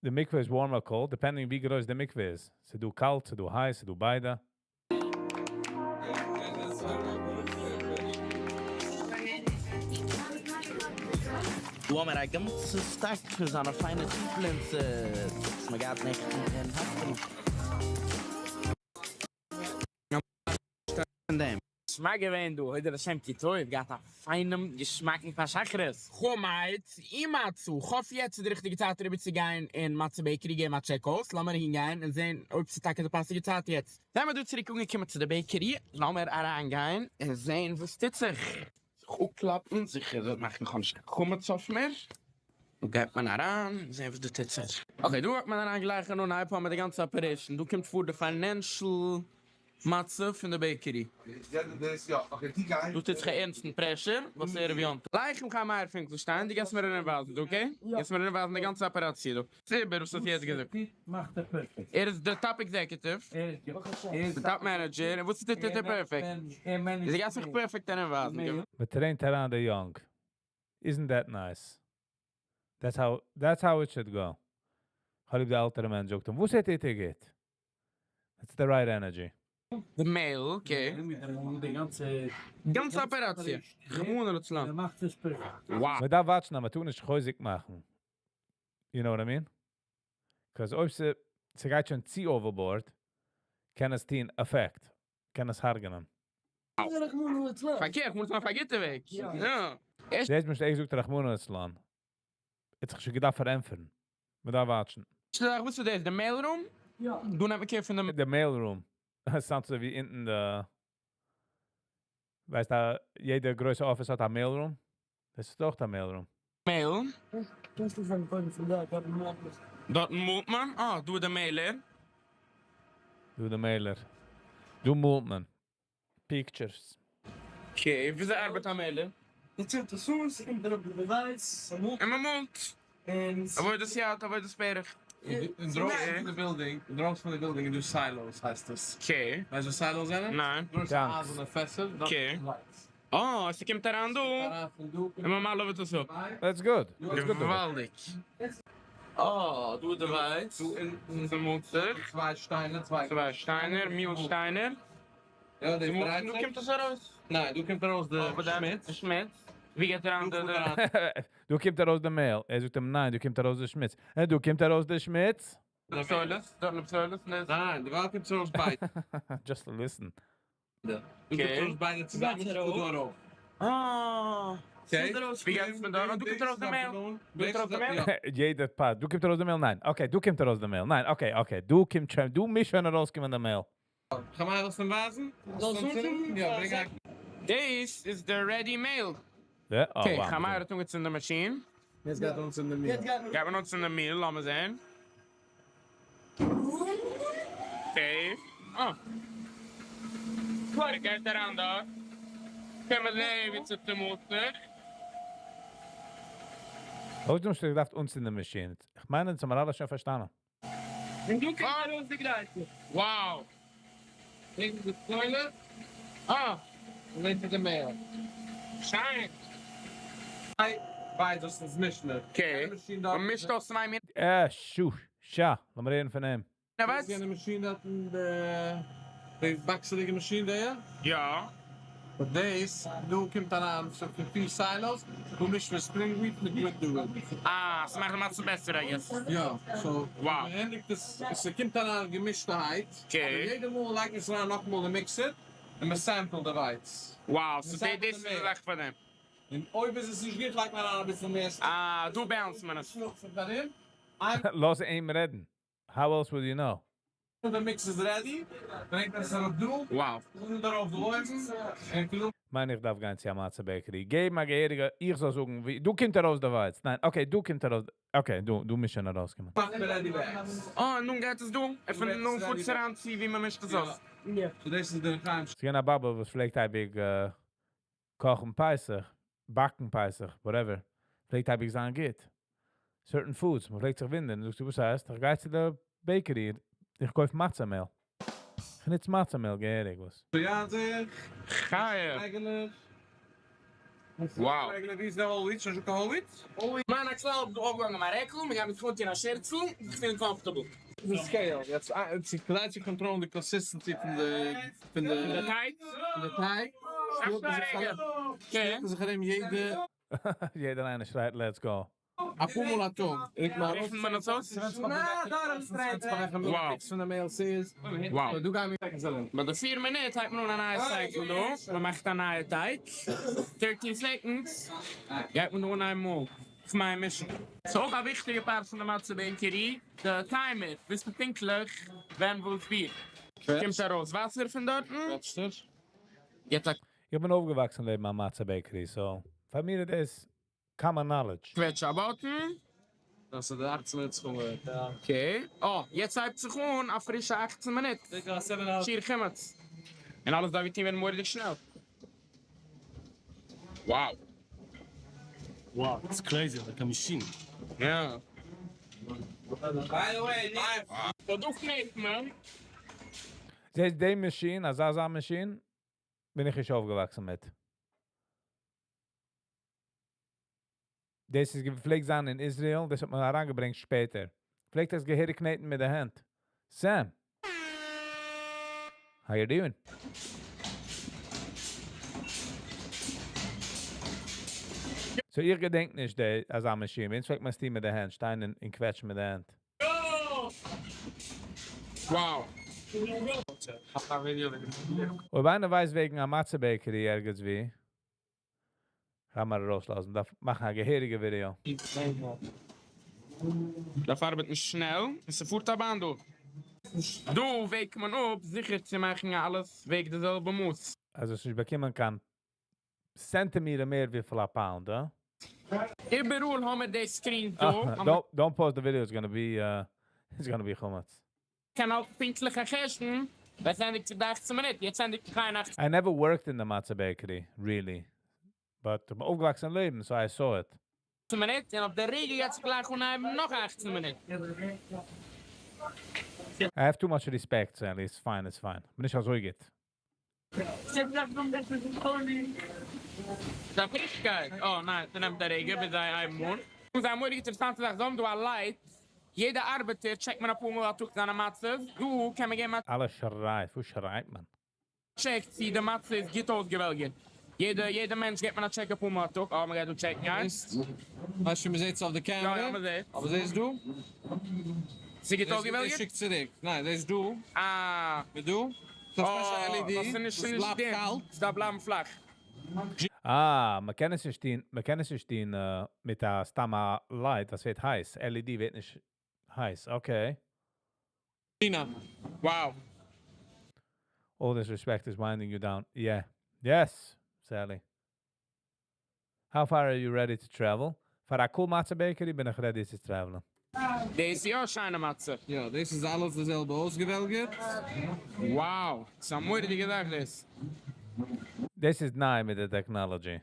די מקווה איז warm or cold, depending ווי גרויס די מקווה איז. ס'דא קאלט, ס'דא הייס, ס'דא ביידע. דא האמער א גאנצע stack פון זיינע פיינע תפילין sets וואס מען געהאט נעכטן אין האספיטאל. פון דעם. געשמאק געווען דא, הודה לשם כי טוב, געהאט א פיינעם געשמאקן פת שחרית. חמץ ומצה, כ'האף יעצט איז די ריכטיגע צייט אריבער צו גיין אין מצה bakery געבן א טשעק אויס, לאמיר אהין גיין און זען אויב ס'איז טאקע די פאסיגע צייט יעצט. זעמער דא צוריק אנגעקומען צו די bakery, לאמיר אריין גיין און זען וואס טוט זיך. זיך אפקלאפן, זיכער מאכן כ'האב נישט קיין חמץ אויף מיר. דא גייט מען אריין זען וואס דא טוט זיך. okay דא האט מען אריין גלייך אין אנהייב האמער די גאנצע operation, דא קומט פאר די financial מצב פון די bakery. דא טוט זיך א ערנסטן pressure וואס ערב יום טוב. גלייך חיים מאיר פינקלשטיין, דו גייסט מיר אריינווייזן דא, okay? גייסט מיר אריינווייזן די גאנצע אפעראציע דא. ציבור וואס האט יעצט געזאגט? ער איז די top executive, די top manager, און וואס טוט ער perfect? דו גייסט מיך perfect אריינווייזן. מען train ט אריין די יונג. Isn't that nice? That's how, that's how it should go. כ'האב ליב די עלטערע מענטש זאגט אים, וואס האט איר גוט? That's the right energy. די מעיל, okay. די גאנצע אפעראציע. רחמנא לצלן. Wow. מען דארף watch ן אז מען טאר נישט חוזק מאכן. You know what I mean? Cause אויב ס'גייט שוין צו overboard, קען עס טון effect. קען עס הרג'נען. פארקערט, מוז מען אויף א גוטע וועג. יא. דאס מישט ער זאגט רחמנא ליצלן. האט זיך שוין געדארפט פארענטפערן. מען דארף watch ן. ערשטע זאך, וואס איז דאס? די mail room? יא. דא נעמט מען care פון די. די mail room. עס sound אזוי ווי אונטן די. ווייסט א יעדע גרויסע אפיס האט א mail room. דאס איז אויך א mail room. Mail. דארטן מאלט מען? אה, דא איז די mailer. דא איז די mailer. דא מאלט מען. Pictures. Okay, וויאזוי ארבעט א mailer? מ'צינדט עס אן, ס'קומט אראפ די device, ס'מאלט. און מ'מאלט. און. עבודת יד, עבודת פרך. אינדרויסן פון די building, אינדרויסן פון די בילדינג איז דא silos הייסט עס. Okay. ווייסט וואס silos זענען? ניין. גרויסע אייזערנע פעסער, דארט Okay. איז lights. אה, ס'קומט אריין דא. ס'קומט אריין פון דא. און מ'מאלעוועט עס אפ. That's good. That's good. געוואלדיג. אה, דא איז די ווייץ. דא אונטן צומאלט זיך. צוויי שטיינער, צוויי. צוויי שטיינער, מיל שטיינער. יא, דאס צומאלט דרייט זיך. זיך. דא קומט עס ארויס. ניין, דא קומט ארויס די שמוץ. שמוץ. ווי גייט אריין די. דא קומט ארויס די מעל. ער זאגט אים, ניין, דא קומט ארויס די שמוץ. און דא קומט ארויס די שמוץ. פסולת, דארט די פסולת. ניין, דערווייל קומט עס ארויס ביידע. Just listen. דא קומט ארויס ביידע צוזאמען, דא ארויף. אה. Okay. ווי גייט מען דא? דא קומט ארויס די מעל. דא קומט ארויס די מעל. יעדער part. דא קומט ארויס די מעל? ניין. Okay, דא קומט ארויס די מעל. ניין, okay, okay. דא קומט שוין, דא מוז שוין ארויסקומען די מעל. קען מען דאס ווייזן? יא, ברענג א. דאס איז די ready מעל. Yeah? Oh, Okay, wow. חמיר האט אנגעצינדן די מאשין. יעצט גייט אנצינדן די מעל. גייט מען אנצינדן די מעל, לאמיר זען. Okay. אה. גייט אריין דא. קען מען זען ווי ס'צומאלט זיך. האסט דו נישט געדארפט אנצינדן די מאשין? איך מיין, דאס האבן מיר אלע שוין פארשטאנען. און דא קומט ארויס די גרייטע. Wow. דאס איז די פסולת. אה. און דאס איז די מעל. שיין. ווייל דאס איז מישן. Okay. מען מישט אויס צוויי מינוט. שו, שא, לאמיר רעדן פון אים. נא וואס? די מאשין דארט אין די באקסעדיגע מאשין דא, יא? יא. But דאס, דא קומט אריין so פון פיר silos, דא מישט מען spring wheat מיט winter wheat. אה, ס'מאכט די מצה בעסער, I guess. יא, so, Wow. מען ענדיגט עס, עס קומט אריין געמישטערהייט. Okay. אבער יעדע מאל לייגט מען עס אריין נאכאמאל די mixer, און מען sample די ווייץ. Wow, so מען sample דאס איז די מעל. עכט פאר דעם. און אויב איז עס נישט גוט, לייגט מען אריין א ביסל מער. אה, דא balance מען עס. לאז אים רעדן. How else would you know? די mix איז ready, ברענגט עס אראפ דא. Wow. און דערויף די אויוון. און כלום. מיין איך דארף גיין צו א מצה bakery. געב מיר געהעריגע, איך זאל זאגן, ווי, דא קומט ארויס די ווייץ. ניין, okay, דא קומט ארויס, okay, דא מוז שוין ארויסקומען. מאכט מען ready bags. אה, נו גייט עס דא. איך פינד נו פוט עס אריין צו ווי מען מישט עס אויס. יא. So דאס איז דער חיים. ס'איז געווען א באבע, וואס פלעגט אייביג קאכן פסח, באקן פסח, whatever. פלעגט אייביג זיין גוט. Certain foods, מען פלעגט זיך וואונדערן. זאגט זי, וואס הייסט? איך גיי צו די bakery, איך קויף מצה מעל. איך נוץ מצה מעל געהעריג, וואס? יא, זיך. חיה. Regular. Wow. Regular, ווי איז די whole wheat? שוין whole wheat? מיין אקסל האט אויפגעהאנגען מיין רעקל, מיר גייען מיט פארט אין א שערצל, איך feel comfortable. The scale. יעצט צו כדי צו control ן די consistency פון די די טייג? פון די טייג. שפילט מען זיך ארום. שפילט מען זיך ארום יעדע יעדער איינער שרייט, let's go. א פאר מאל א טאג. איך מאך רופן מען עס אויס? Wow. פון די מעל ס'איז. Wow. So, דא גייען מיר ביי די 4 מינוט הייבט מען אן א נייע cycle דא. מען מאכט א נייע טייג. 13 seconds. גייט מען אן איינמאל. איך מיין מישן. ס'איז אויך א וויכטיגע part פון די מצה bakery. די timer. ווייסטו פונקטליך, ווען וואס ווי. קומט ארויס וואסער פון דארטן? יעצט א איך בין אויפגעוואקסן לעבן א מצה bakery, so פאר מיר איז דאס common knowledge. קוועטש א button. דאס איז די 18 מינוט געקומען. Okay. Oh, יעצט הייבט זיך אן א פרישע 18 מינוט. שיעור חמץ. און אלעס דארף געטון ווערן מורא'דיג שנעל. Wow. Wow, it's crazy, like a machine. Yeah. By the way, live. So דא קנעט מען. זעסט, די מאשין, אזא אזא מאשין, בין איך נישט אויפגעוואקסן מיט. דאס איז געפלעגט זיין אין ישראל, דאס האט מען אריינגעברענגט שפעטער. פלעגט דאס געהעריג קנעטן מיט די הענט. Sam. How you doing? So, איך געדענק נישט, די אזא מאשין. ווען פלעגט מען עס טון מיט די הענט, שטיין און קוועטשן מיט די הענט. Wow. אויב איינער ווייסט וועגן א מצה bakery ערגעץ וואו, קען מען ארויסלאזן. דארף מאכן א געהעריגע ווידעא. דארף ארבעטן שנעל, און ס'פארט א באן דא. דא וועגט מען אפ, זיכער צו מאכן אלעס וועגט די זעלבע מאס. אלזא, עס נישט באקומען קיין סענטימעטער מער וויפיל א pound, huh? איבעראל האבן מיר די screen דא. Ah, don't post the video, it's gonna be חמץ. קען אויך פונקטליכע חשבון, ווען ענדיגט זיך די 18 מינוט, יעצט ענדיגט זיך 81. I never worked in the matzah bakery, really. But איך בין אויפגעוואקסן לעבן, so I saw it. מינוט, און אויף דער רגע יעצט גלייך אנהייבן נאך 18 מינוט. I have too much respect, Sally. It's fine, it's fine. בין נישט אזוי גוט. דער פרישקייט. Oh, ניין, דאן נעמט דער רגע, ביז זיי הייבן אן. און זיי מורא'דיג אינטערעסאנטע זאך, זיי האבן דא א light. יעדע ארבעטער check ט מען אפאר מאל א טאג זיינע מצות, דא קען מען געבן א. אלע שרייט, וואו שרייט מען? check צי די מצה איז גוט אויסגעוועלגערט. יעדע יעדע מענטש געבט מען א check אפאר מאל א טאג, אה מ'גייט דא check ן יעצט. ווייסט שוין מ'זעט עס אויף די יא קעמערע? יא מ'זעט. אבער זעסט דא? ס'איז גוט דאס אויסגעוועלגערט? שיקט צוריק. ניין דאס דא. אה. מיט דא. ס'איז א special LED. אה, ס'איז נישט וואס בלייבט dim. קאלט. ס'דארף בלייבן פלאך. אה, מ'קען עס נישט טון, מ'קען עס נישט טון מיט א סתם א light, וואס ווערט הייס. LED ווערט נישט הייס. Okay. Wow. All this respect is winding you down. Yeah. Yes, Sally. How far are you ready to travel? פאר א cool מצה bakery בין איך ready צו travel ען. דאס איז יא שיינע מצה. יא, דאס איז אלעס די זעלבע אויסגעוועלגערט. Wow, ס'איז א מורא'דיגע זאך דאס. דאס איז ניי מיט די technology.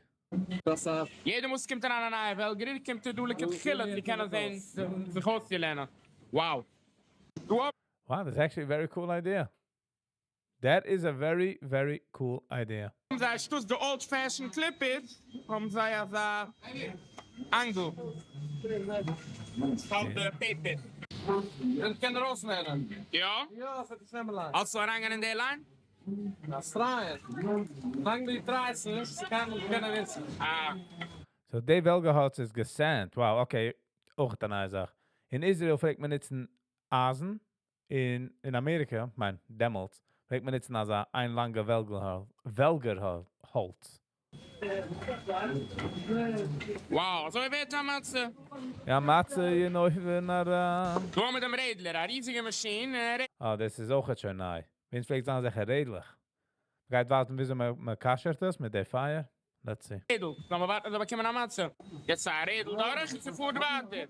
דאס א. יעדע מאל ס'קומט אריין א נייע וועלגערער קומט ער דא לכתחילה צו קענען זען זיך אויסצולערנען. Wow. דא האב. Wow, that's actually a very cool idea. That is a very, very cool idea. זיי שטאטס די old fashion קליפות האבן זיי אזא אנגל האלט די paper. מען קען ארויסנעמען. יא? יא, עס וועט נישט נעמען לאנג. אלסו אריינגיין אין די line? דאס try ען. לאנג דו try סט נישט, קען מען קיינער וויסן. אה. So די וועלגערהאלץ איז גע sand ט. Wow, okay. אויך א נייע זאך. אין Israel פלעגט מען נוצן אייזן. אין אמעריקע, מיין, דעמאלטס, פלעגט מען נוצן אזא איין לאנגע וועלגערהאלץ. Wow, אזוי ווערט א מצה. יא, מצה אין אויוון אריין. דא מיט דעם רעדלער, א ריזיגע מאשין. אה, דאס איז אויך שוין ניי. ווען פלעגט זיין אזעלכע רעדלעך. גייט ווארטן, וויאזוי מען כשר'ט עס מיט די פייער. Let's see. רעדל, לאמיר ווארטן אז באקומען א מצה. יעצט א רעדל דורך, ס'פארט ווייטער.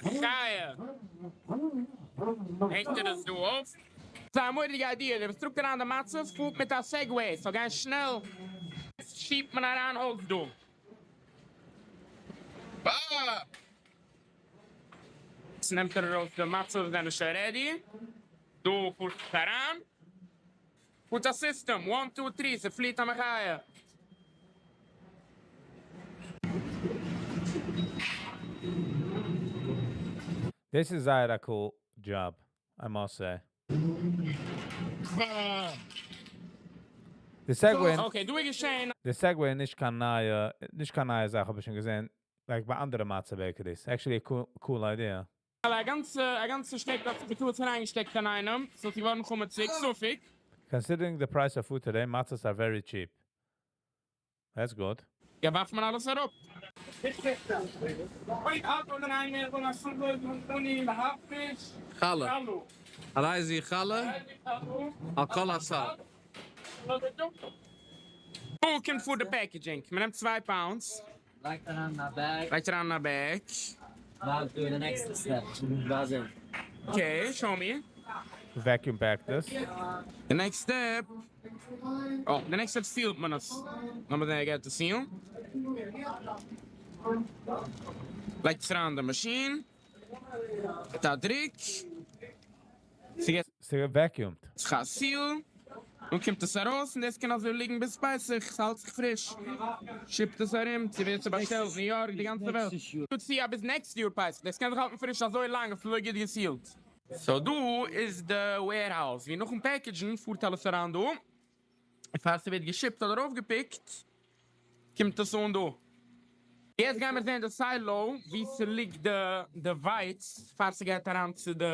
חיה. הענגט ער עס דא אויף. ס'איז א מורא'דיגע idea, דער וואס טראגט אריין די מצות פארט מיט א Segway, ס'זאל גיין שנעל. שיבט מען אריין האלץ דא. אה! יעצט נעמט ער ארויס די מצות זענען שוין ready. דא פארט עס אריין. פארט א system, one two three, ס'פליעט א מחיה. This is זייער א cool job, I must say. The Segway, Okay, דא איז געשען. די Segway נישט קיין נייע זאך, האב איך שוין געזען, like ביי אנדערע מצה bakeries. Actually a cool idea. א גאנצע שטעק האט זיך בטעות אריינגעשטעקט אין איינעם, so זיי ווארן חמציג, ספק. Considering the price of food today, matzahs are very cheap. That's good. יא, ווארפט מען אלעס אראפ. חלה. הרי זו חלה על כל הסל. דא קומט פאר די packaging. מען נעמט 2 pounds. לייגט אריין אין א bag. לייגט אריין אין א bag. וואס do the next step? וואס איז? Okay, show me. Vacuum pack this. The next step. Oh, the next step seal ט מען עס. לאמיר זען, get the seal. לייגט עס אריין אין די מאשין. דא דריקט. ס'גייט ס'ווערט vacuumed. ס'גייט seal. און קומט עס ארויס און דאס קען אזוי ליגן ביז פסח, ס'האלט זיך פריש. Ship ט עס ארום, צו ווערט באשטעלט, New York, די גאנצע וועלט. דו צי ביז next year פסח. דאס קען זיך האלטן פריש אזוי לאנג, אזוי גוט גע seal ט. So דא איז די warehouse. ווי נאכן package ן פארט אלעס אריין דא. פאר ס'ווערט גע ship ט אדער אויפגע pick ט, קומט עס אן דא. יעצט גייען מיר זען די silo, ווי ס'ליגט די ווייץ, פאר ס'גייט אריין צו די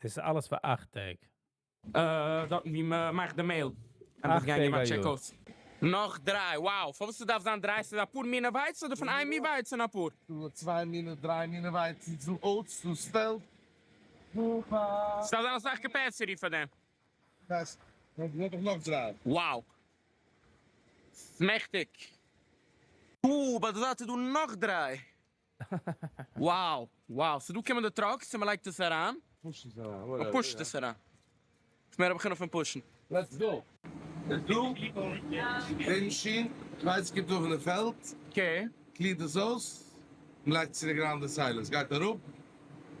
דאס איז אלעס פאר 8 טעג. דארט ווי מען מאכט די מעל. און דאס 8 גייען מיר טעג א check יאר. אויס. נאך דריי, wow. פארוואס דארף זיין דריי? ס'איז א פאר מיני ווייץ אדער פון איין מין ווייץ און א פאר? דא צוויי מיני, דריי מיני ווייץ, ס'דא oats, דא spelt. ס'דארף זיין אסאך capacity פאר דעם. דאס, דאס ווערט דאך נאך דריי. Wow. מעכטיג. ביי די זייט איז דא נאך דריי. Wow. So דא קומען די trucks און מען לייגט עס אריין. Push עס אריין. מען push ט עס אריין. איך מער האב איך נאך פון push ן. Let's go. דא, די מאשין, ווייץ קומט אויף אין די פעלד. Okay. Clean ט עס אויס, מען לייגט צוריק אריין די silos. גייט אראפ,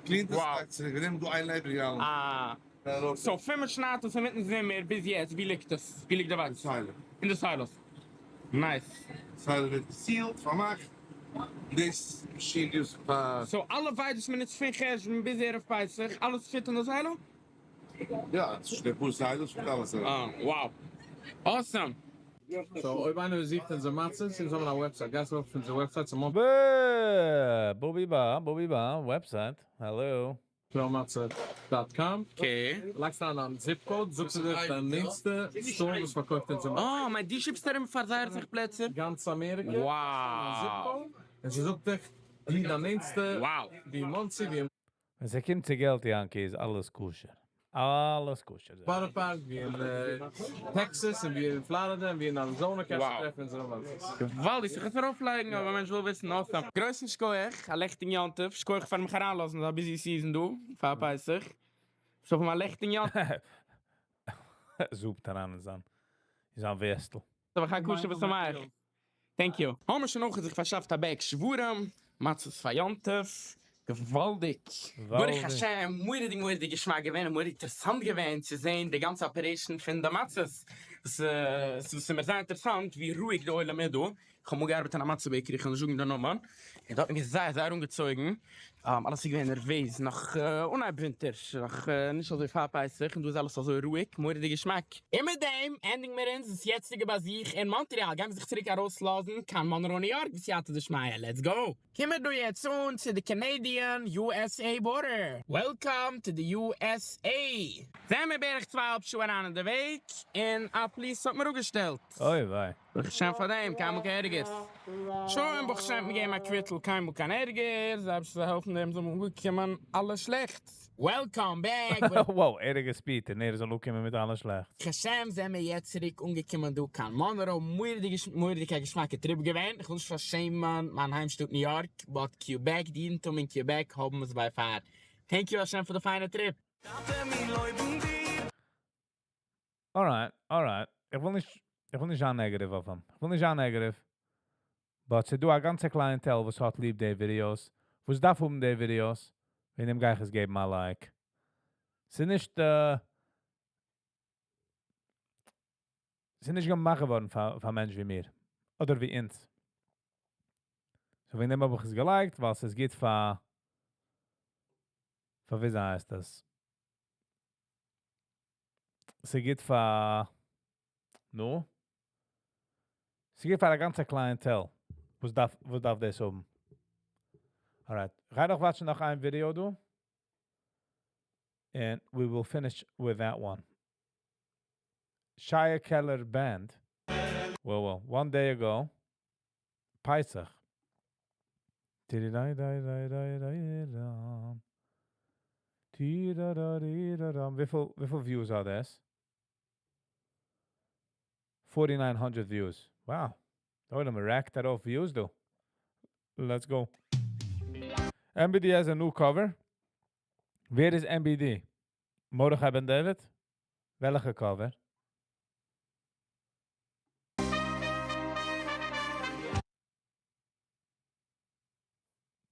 clean ט עס, לייגט צוריק. מיר נעמען דא איין לעבער אריין. אה. So, פון מ'שניידט עס אינמיטן זומער ביז יעצט, ווי ליגט עס? ווי ליגט די ווייץ? Silo. אין די silos. Nice. Silo ווערט גע seal ט, פארמאכט. דאס מאשין use פאר. So אלע ווייץ וואס מען נוצט פון חשון ביז ערב פסח, אלעס fit אין די silo? יא, ס'איז שוין די פאר silos fit אלעס אריין. אה, wow. Awesome! So אויב איינער זוכט אונזער מצות, אונז האבן א website, גייסט ארויף אויף אונזער website צו ב בובי בא, בובי בא, website, hello. מצה dot com, okay. לייגסט אריין דיין zip code, זאגט ער דיך דיין נענסטע store וואס פארקויפט אונזער מצה. אה, מיין דו שיפסט ארום פאר זייער סאך פלעצער? גאנץ אמעריקע, לייגסט אריין דיין zip code, און ס'זאגט דיך ווי דיין נענסטע, ווי אין מאנסי, ווי אין. ווען ס'קומט צו געלט יענקי איז אלעס כשר. אלעס כשר. בארא פארק, ווי אין טעקסעס, און ווי אין פלארידע, און ווי אין אריזאנע קענסטו טרעפן אונזערע מצות. געוואלדיג, ס'קענסט ארויפלייגן אויב א מענטש וויל וויסן. Awesome. גרויסן שכוח, א לעכטיגן יום טוב, שכוח פארן מיך אריינלאזן אזא busy season דא פאר פסח. זאל האבן א לעכטיגן יום זופט אריין אין זיין אין זיין וועסטל. טוב, חג כשר ושמח. Thank you. האמער שוין אויך זיך פארשאפט א bag שברים, מצות פאר יום טוב, געוואלדיג! ברוך השם, מורא'דיג מורא'דיג געשמאק געווען און מורא'דיג אינטערעסאנט געווען צו זען די גאנצע operation פון די מצות, ס'איז מיר זייער אינטערעסאנט ווי רואיג די עולם איז דא, איך האב אמאל געארבעט אין א מצה bakery, איך וועל נישט זאגן די נאמען, און דארט האט מען זייער זייער אנגעצויגן, אלעס איז געווען נערוועז נאך אנהייב ווינטער, נאך נישט אזוי פאר פסח, און דא איז אלעס אזוי רואיג, מורא'דיג געשמאק. און מיט דעם ענדיגן מיר אונז דאס יעצטיגע באזוך אין מאנטריאל, גיימיר זיך צוריק ארויסלאזן קיין מאנרא ניו יארק בסייעתא דשמיא, let's go! קומען דא יעצט אן צו די Canadian USA border, welcome to the USA! זעמיר בערך צוויי האלב שעה אריין אין די וועג, און א police האט מיר אפגעשטעלט. אוי וויי. ברוך השם פאר דעם, קיינמאל קיין ערגערס. שוין ברוך השם האט מיר געגעבן א קוויטל, קיינמאל קיין ערגערס, דער אייבערשטער זאל העלפן דעם זאל מען אנקומען אלע שלעכטס. Welcome back! Wow, ער האט געספידט און ער זאל אנקומען מיט אלע שלעכטס. ברוך השם זעמיר יעצט צוריק אנגעקומען דא קיין מאנרא, מורא'דיג מורא'דיג א געשמאקע trip געווען, איך וויל נישט פארשעמען מיין היימשטאט ניו יארק, but קיובעק, די אידנטום אין קיובעק האבן עס by far. Thank you השם פאר די פיינע trip. טאטע מיר לויבן דיר. Alright, alright. איך וויל נישט, איך וויל נישט זיין negative אויף אים. איך וויל נישט זיין negative. But ס'איז דא א גאנצע clientele וואס האט ליב די videos, וואס דארף האבן די videos, וועגן דעם גיי איך עס געבן א like. ס'איז נישט, ס'איז נישט געמאכט געווארן פאר פאר מענטש ווי מיר. אדער ווי אונז. So וועגן דעם האב איך עס געליקט, ווייל ס'איז גוט פאר, פאר ווי הייסט דאס? ס'איז גוט פאר, נו? ס'איז גוט פאר א גאנצע clientele. וואס דארף, וואס דארף דאס האבן? Alright. גיי נאך watch ן נאך איין ווידיאו דא. And we will finish with that one. Shia Keller Band. Well, well, one day ago. Pesach. Ti-di-di-di-di-di-di-dum. Ti-da-da-di-da-dum. וויפיל, וויפיל views are this? 4,900 views. Wow. דער עולם racked ארויף views, though. Let's go. MBD has a new cover. ווער איז MBD? Mordechai Ben David? וועלכע cover?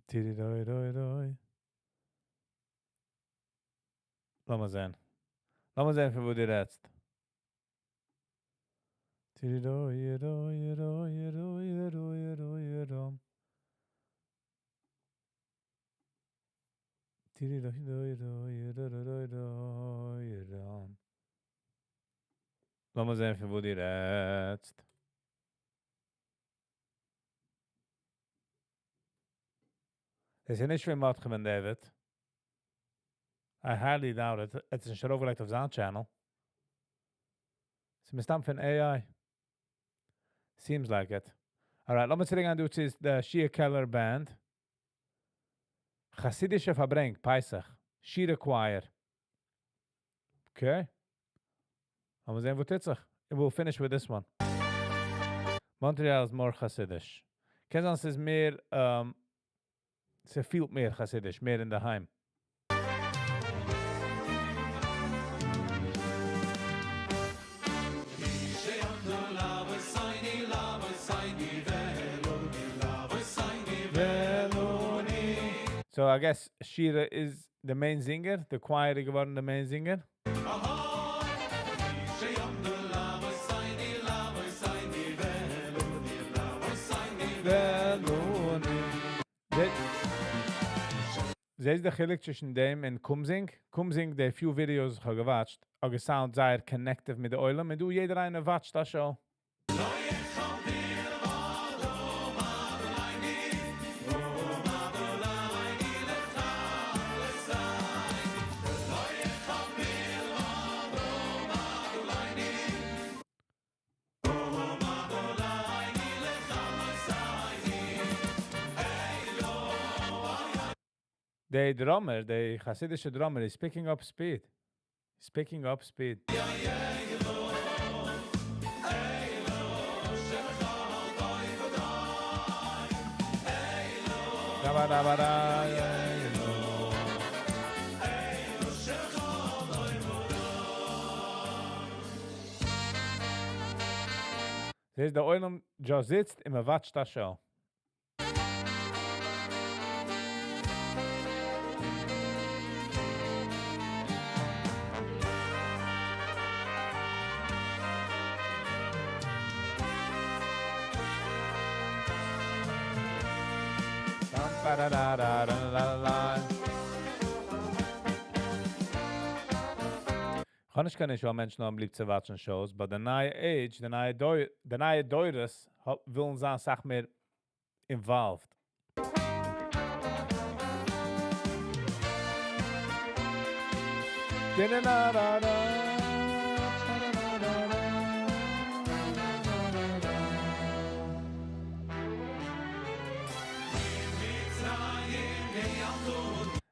Ti-di-doi-doi-doi. לאמיר זען. לאמיר זען, פון וואו דו רעדסט. Ti-di-doi-doi-doi-doi-doi-doi-doi. Ti-di-doi-doi-doi-doi-doi-doi. לאמיר זען, פון וואו דו רעדסט. עס איז נישט פון Mordechai Ben David. I highly doubt it. עס איז נישט ארויפגעלייגט אויף זיין channel. עס איז מסתם פון AI. Seems like it. Alright, לאמיר צוריק גיין דא צו the Shia Keller Band. חסידישע פארברענג, פסח. Shira Choir. Okay. לאמיר זען, וואס טוט זיך. And we'll finish with this one. Montreal איז more חסידיש. קען זיין, ס'איז מער, ס'פילט מער חסידיש, מער אין דער היים. So I guess Shira is the main singer, the choir איז געווארן the main singer. זעסט די חילוק צווישן דעם און קומזינג? קומזינג, די few videos איך האב גע watched, האט גע sound זייער connected מיט די עולם, און דא יעדער איינער watched א show. די drummer, די חסידישע drummer is picking up speed. He's picking up speed. זעסט, דער עולם just זיצט און מ'watcht א show. Ba-da-da-da-da-da-da. איך האב נישט קיין issue, מענטשן האבן ליב צו watchen shows, but די נייע age, די נייע דורות ווילן זיין א סאך מער involved.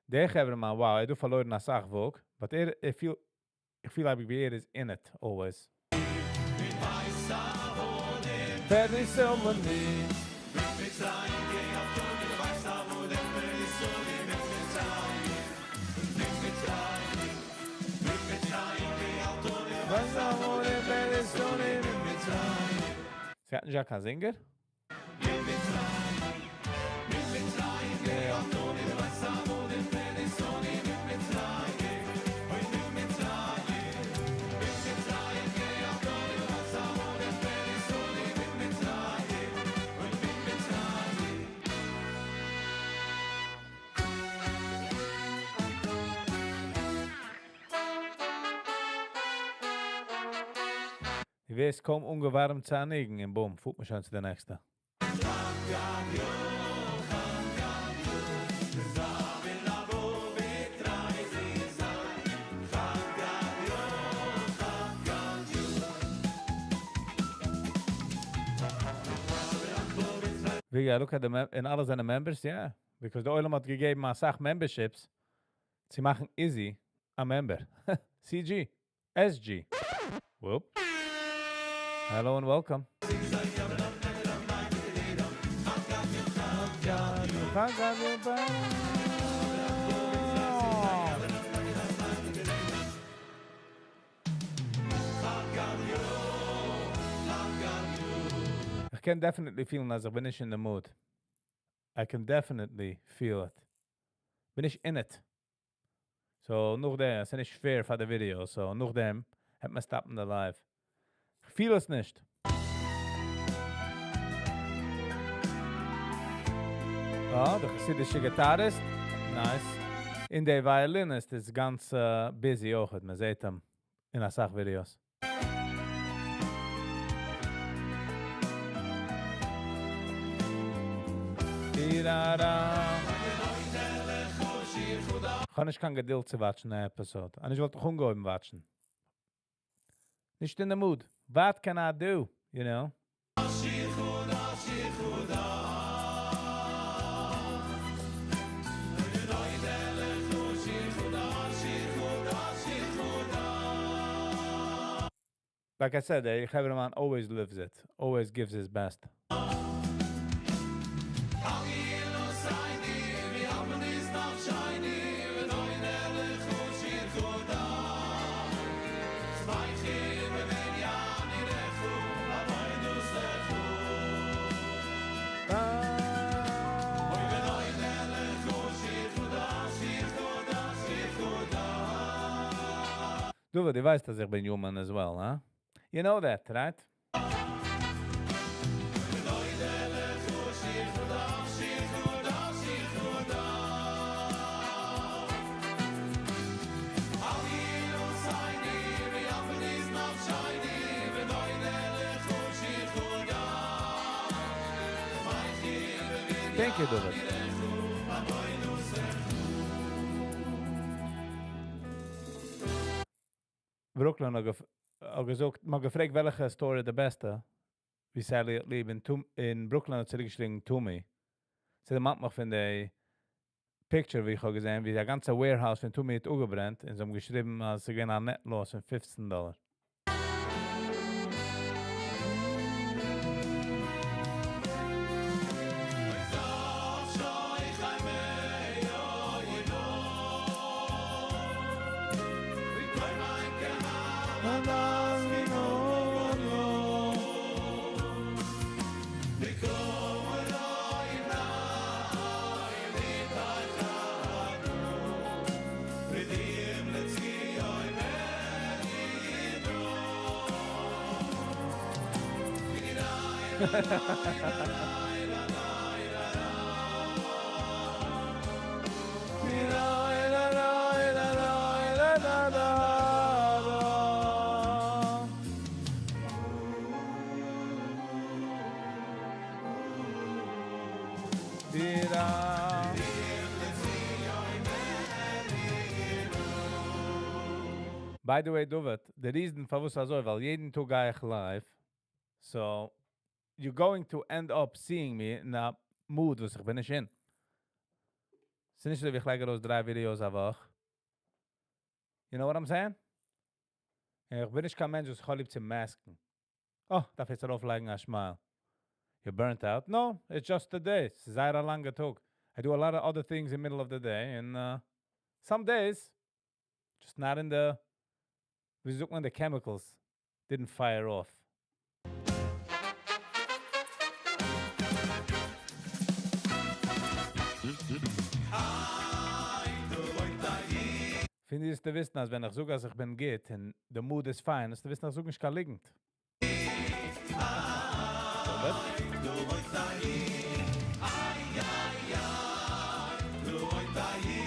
דער חברה-מאן, wow, ער האט פארלוירן א סאך וואג, but ער, איך feel like ער איז in it, always. Ferdi Silmani. זי האט נישט קיין singer? דו ווערסט קוים אנגעווארעמט צו א ניגון און boom, פארט מען שוין צו די נעקסטע. ווי look at the אין אלע זיינע members, yeah. Because דער עולם האט געגעבן א סאך memberships צו מאכן Izzy א member. CG, SG. Whoop. Hello and welcome. איך קען definitely feel אז איך בין נישט in the mood. I can definitely feel it. בין נישט in it. So, נאכדעם, עס איז נישט fair פאר די video, so נאכדעם האט מען stopן די live. איך feel עס נישט. Oh, דער חסידישע guitarist. Nice. און דער violinist איז גאנץ busy אויך, מען זעט אים אין א סאך videos. Di-da-da. איך האב נישט קיין געדולד צו watchen אן episode. און איך וואלט דאך אנגעהויבן watchen. נישט in the mood. What can I do? You know? Like I said, the חברה-מאן always lives it, always gives his best. דו, דו ווייסט, אז איך בין human as well, huh? You know that, right? Thank you, David. Brooklyn האט געזאגט, מ'האט געפרעגט וועלכע store איז די בעסטע, ווי Sally האט ליב, און Brooklyn האט צוריקגעשריגן Tumi. ס'דערמאנט מיך פון די picture ווי איך האב געזען, ווי די גאנצע warehouse פון Tumi האט אפגעברענט, און זיי האבן געשריבן אז ס'איז געווען א net loss פון 15 דאלער. By the way, David, the reason פארוואס אזוי, ווייל יעדן טאג גיי איך live, so you're going to end up seeing me in a mood וואס איך בין נישט אין. ס'איז נישט אזוי ווי איך לייג ארויס דריי videos א וואך. You know what I'm saying? איך בין נישט קיין מענטש וואס איך האב ליב צו mask ן. Oh, דארף יעצט ארויפלייגן א smile. You're burnt out? No, it's just a day. ס'איז זייער א לאנגע טאג. I do a lot of other things in the middle of the day and some days just not in the, ווי זאגט מען, the chemicals didn't fire off. פינד איך צו וויסן, אז ווען איך זאג, אז איך בין גוט און the mood איז fine, איז צו וויסן, אז איך זאג נישט קיין ליגנט.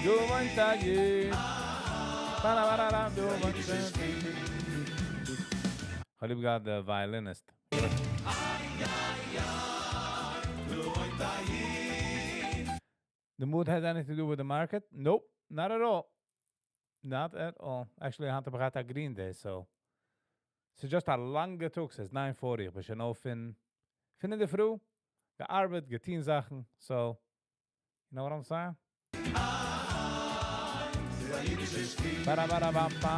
דו וואוינסט א איד. באראבארארא, דו וואוינסט א איד. איך האב ליב געהאט די violinist. The mood has anything to do with the market? Nope, not at all. Not at all. Actually, היינט האב איך געהאט א green day, so. ס'איז just א לאנגע טאג, ס'איז 9:40. איך בין שוין אויף פון אין דער פרי, געארבעט, געטון זאכן, so, you know what I'm saying? Ba-da-ba-da-ba-ba.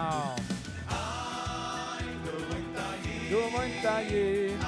דו וואוינסט א איד.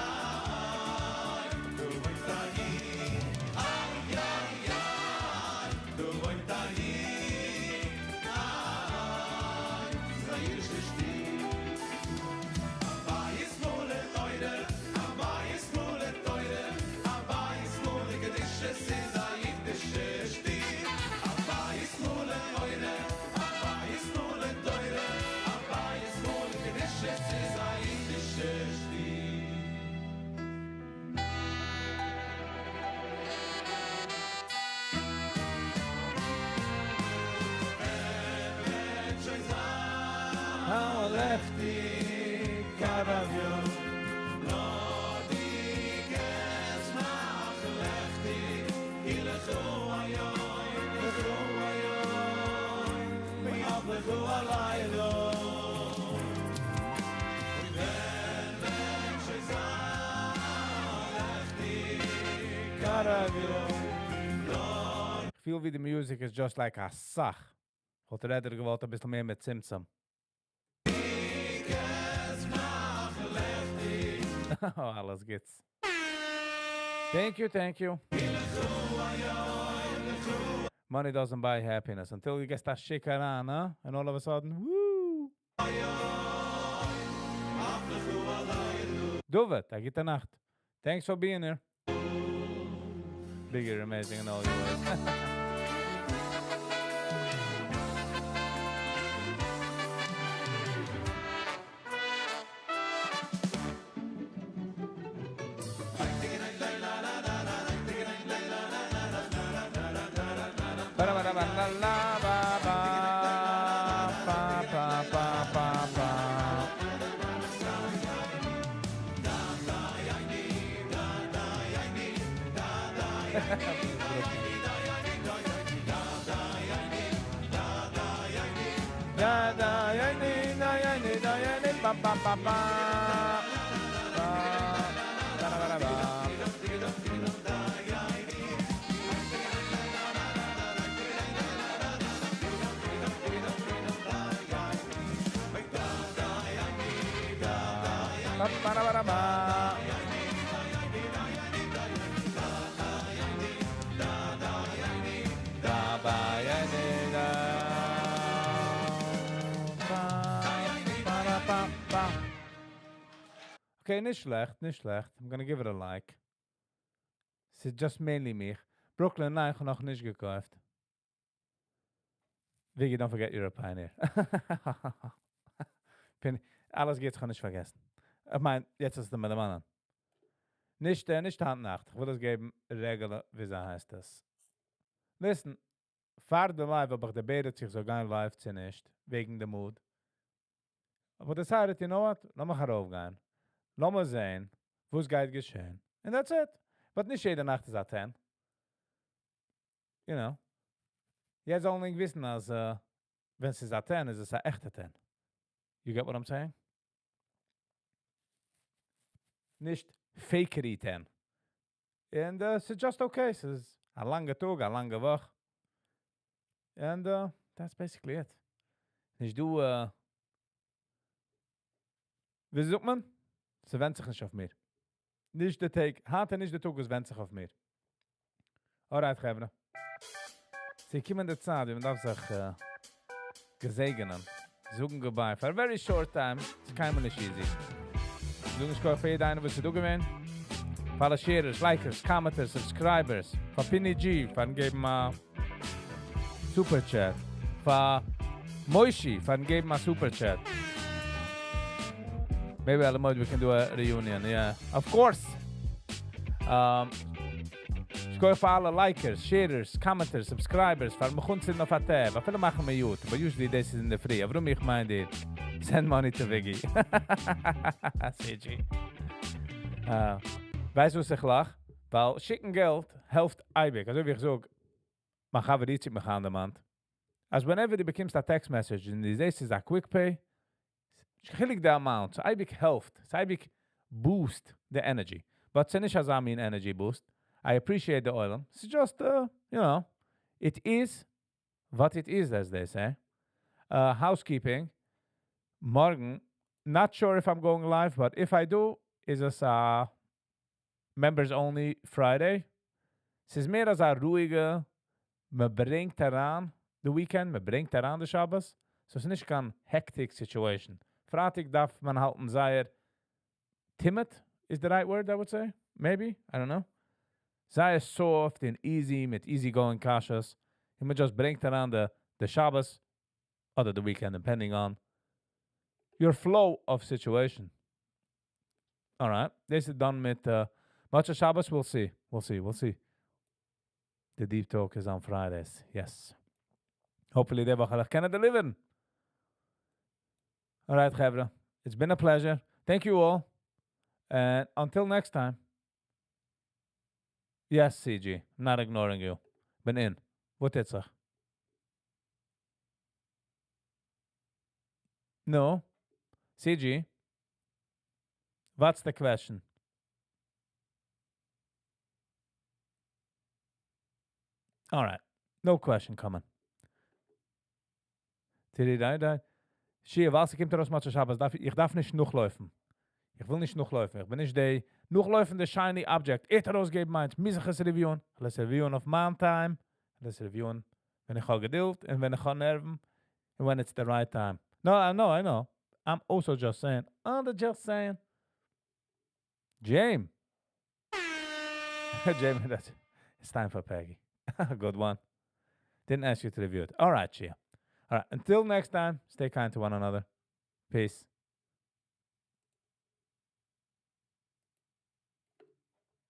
Feel ווי the music is just like א סאך. וואלט rather געוואלט א ביסל מער מיט צמצום. Oh, אלעס גוטס. Thank you, thank you. Money doesn't buy happiness until you get that שיק אריין, huh? And all of a sudden, woo! David, א גוטע נאכט. Thanks for being here. Bigger, amazing, and all your ways. Ba-da-ba-da-ba-la-la, ba-ba, ba, ba, ba, ba, ba. בא בא בא בא בא בא בא. Okay, נישט שלעכט, נישט שלעכט. I'm gonna give it a like. ס'איז just mainly מיך. Brooklyn, ניין, איך האב נאך נישט געקויפט. Viggy, don't forget you're a pioneer. בין, אלעס גוטס, איך האב נישט פארגעסן. איך מיין, יעצט איז עס מיט דעם אנדערן. נישט, נישט היינט נאכט. איך וויל עס געבן regular, וויאזוי הייסט עס. Listen, פאר די live האב איך debated צו איך זאל גיין live צו נישט, וועגן די mood. אבער decided, you know what, לאמיך ארויפגיין. לאמיר זען, וואס גייט געשען. And that's it. But נישט יעדע נאכט איז א 10. You know. יעצט זאלן ענק וויסן, אז ווען ס'איז א 10, איז עס א עכטע 10. You get what I'm saying? נישט fakery 10. And it's just okay. ס'איז א לאנגע טאג, א לאנגע וואך. And that's basically it. נישט דא, ווי זאגט מען? ס'ווענדט זיך נישט אויף מיר. נישט די טאג, היינט איז נישט די טאג, וואס ווענדט זיך אויף מיר. Alright, חברה. ס'געקומען די צייט, ווי מען דארף זיך געזעגענען. זאגן goodbye for a very short time. ס'איז קיינמאל נישט easy. זאגן יישר כח פאר יעדער איינער, וואס איז דא געווען. פאר אלע sharers, likers, commenters, subscribers. פאר Pini G, פארן געבן א super chat. פאר Moishi, פארן געבן א super chat. Maybe Alamod we can do a reunion, yeah. Of course. יישר כח פאר אלע likers, sharers, commenters, subscribers, פאר מיך אנצינדן אויף א tab. אפילו מאכן מיר mute, but usually this is in the free. אבער איך מיין דיר. Send money to Viggy. CG. ווייסט וואס איך לאך? ווייל שיקן געלט העלפט אייביג. אזוי ווי איך זאג, מיין חבר איציק מיך אנדערמאנט. אז whenever דו באקומסט א text message און דו זעסט ס'איז א quick pay, חילוק די amount, ס'אייביג העלפט, ס'אייביג boost the energy. But ס'איז נישט אזא מין energy boost. I appreciate the עולם. It's just, it is what it is, as they say. Housekeeping. מארגן, not sure if I'm going live, but if I do, איז עס a members only Friday. ס'איז מער אזא רואיגע, מען ברענגט אריין the weekend, מען ברענגט אריין די שבת. So ס'איז נישט קיין hectic situation. פרייטאג דארף מען האלטן זייער timid, is the right word, I would say. Maybe, I don't know. זייער soft and easy, מיט easy going קשיות. און מען just ברענגט אריין די שבת, אדער the weekend, depending on your flow of situation. Alright, this is done מיט מוצאי שבת, we'll see. We'll see, we'll see. The deep talk is on Fridays, yes. Hopefully די וואך וועל איך קענען deliver. Alright, חברה. It's been a pleasure. Thank you all. And until next time. Yes, CG. I'm not ignoring you. בין in. וואס טוט זיך? No. CG. What's the question? All right. No question coming. שי, וואס קומט ארויס מוצאי שבת? דארף, איך דארף נישט נאכלויפן. איך וויל נישט נאכלויפן. איך בין נישט דער נאכלויפנדע shiny object. איך ארויסגעבן מיינס, מוז איך עס review'ן. איך וועל עס review'ן אויף מיין time. איך וועל עס review'ן, ווען איך האב געדולד און ווען איך האב נערוון. And when it's the right time. No, I know, I know. I'm also just saying. I'm just saying. James. Jamie, that's, it's time for Peggy. Good one. Didn't ask you to review it. All right, Chia. All right, until next time, stay kind to one another. Peace.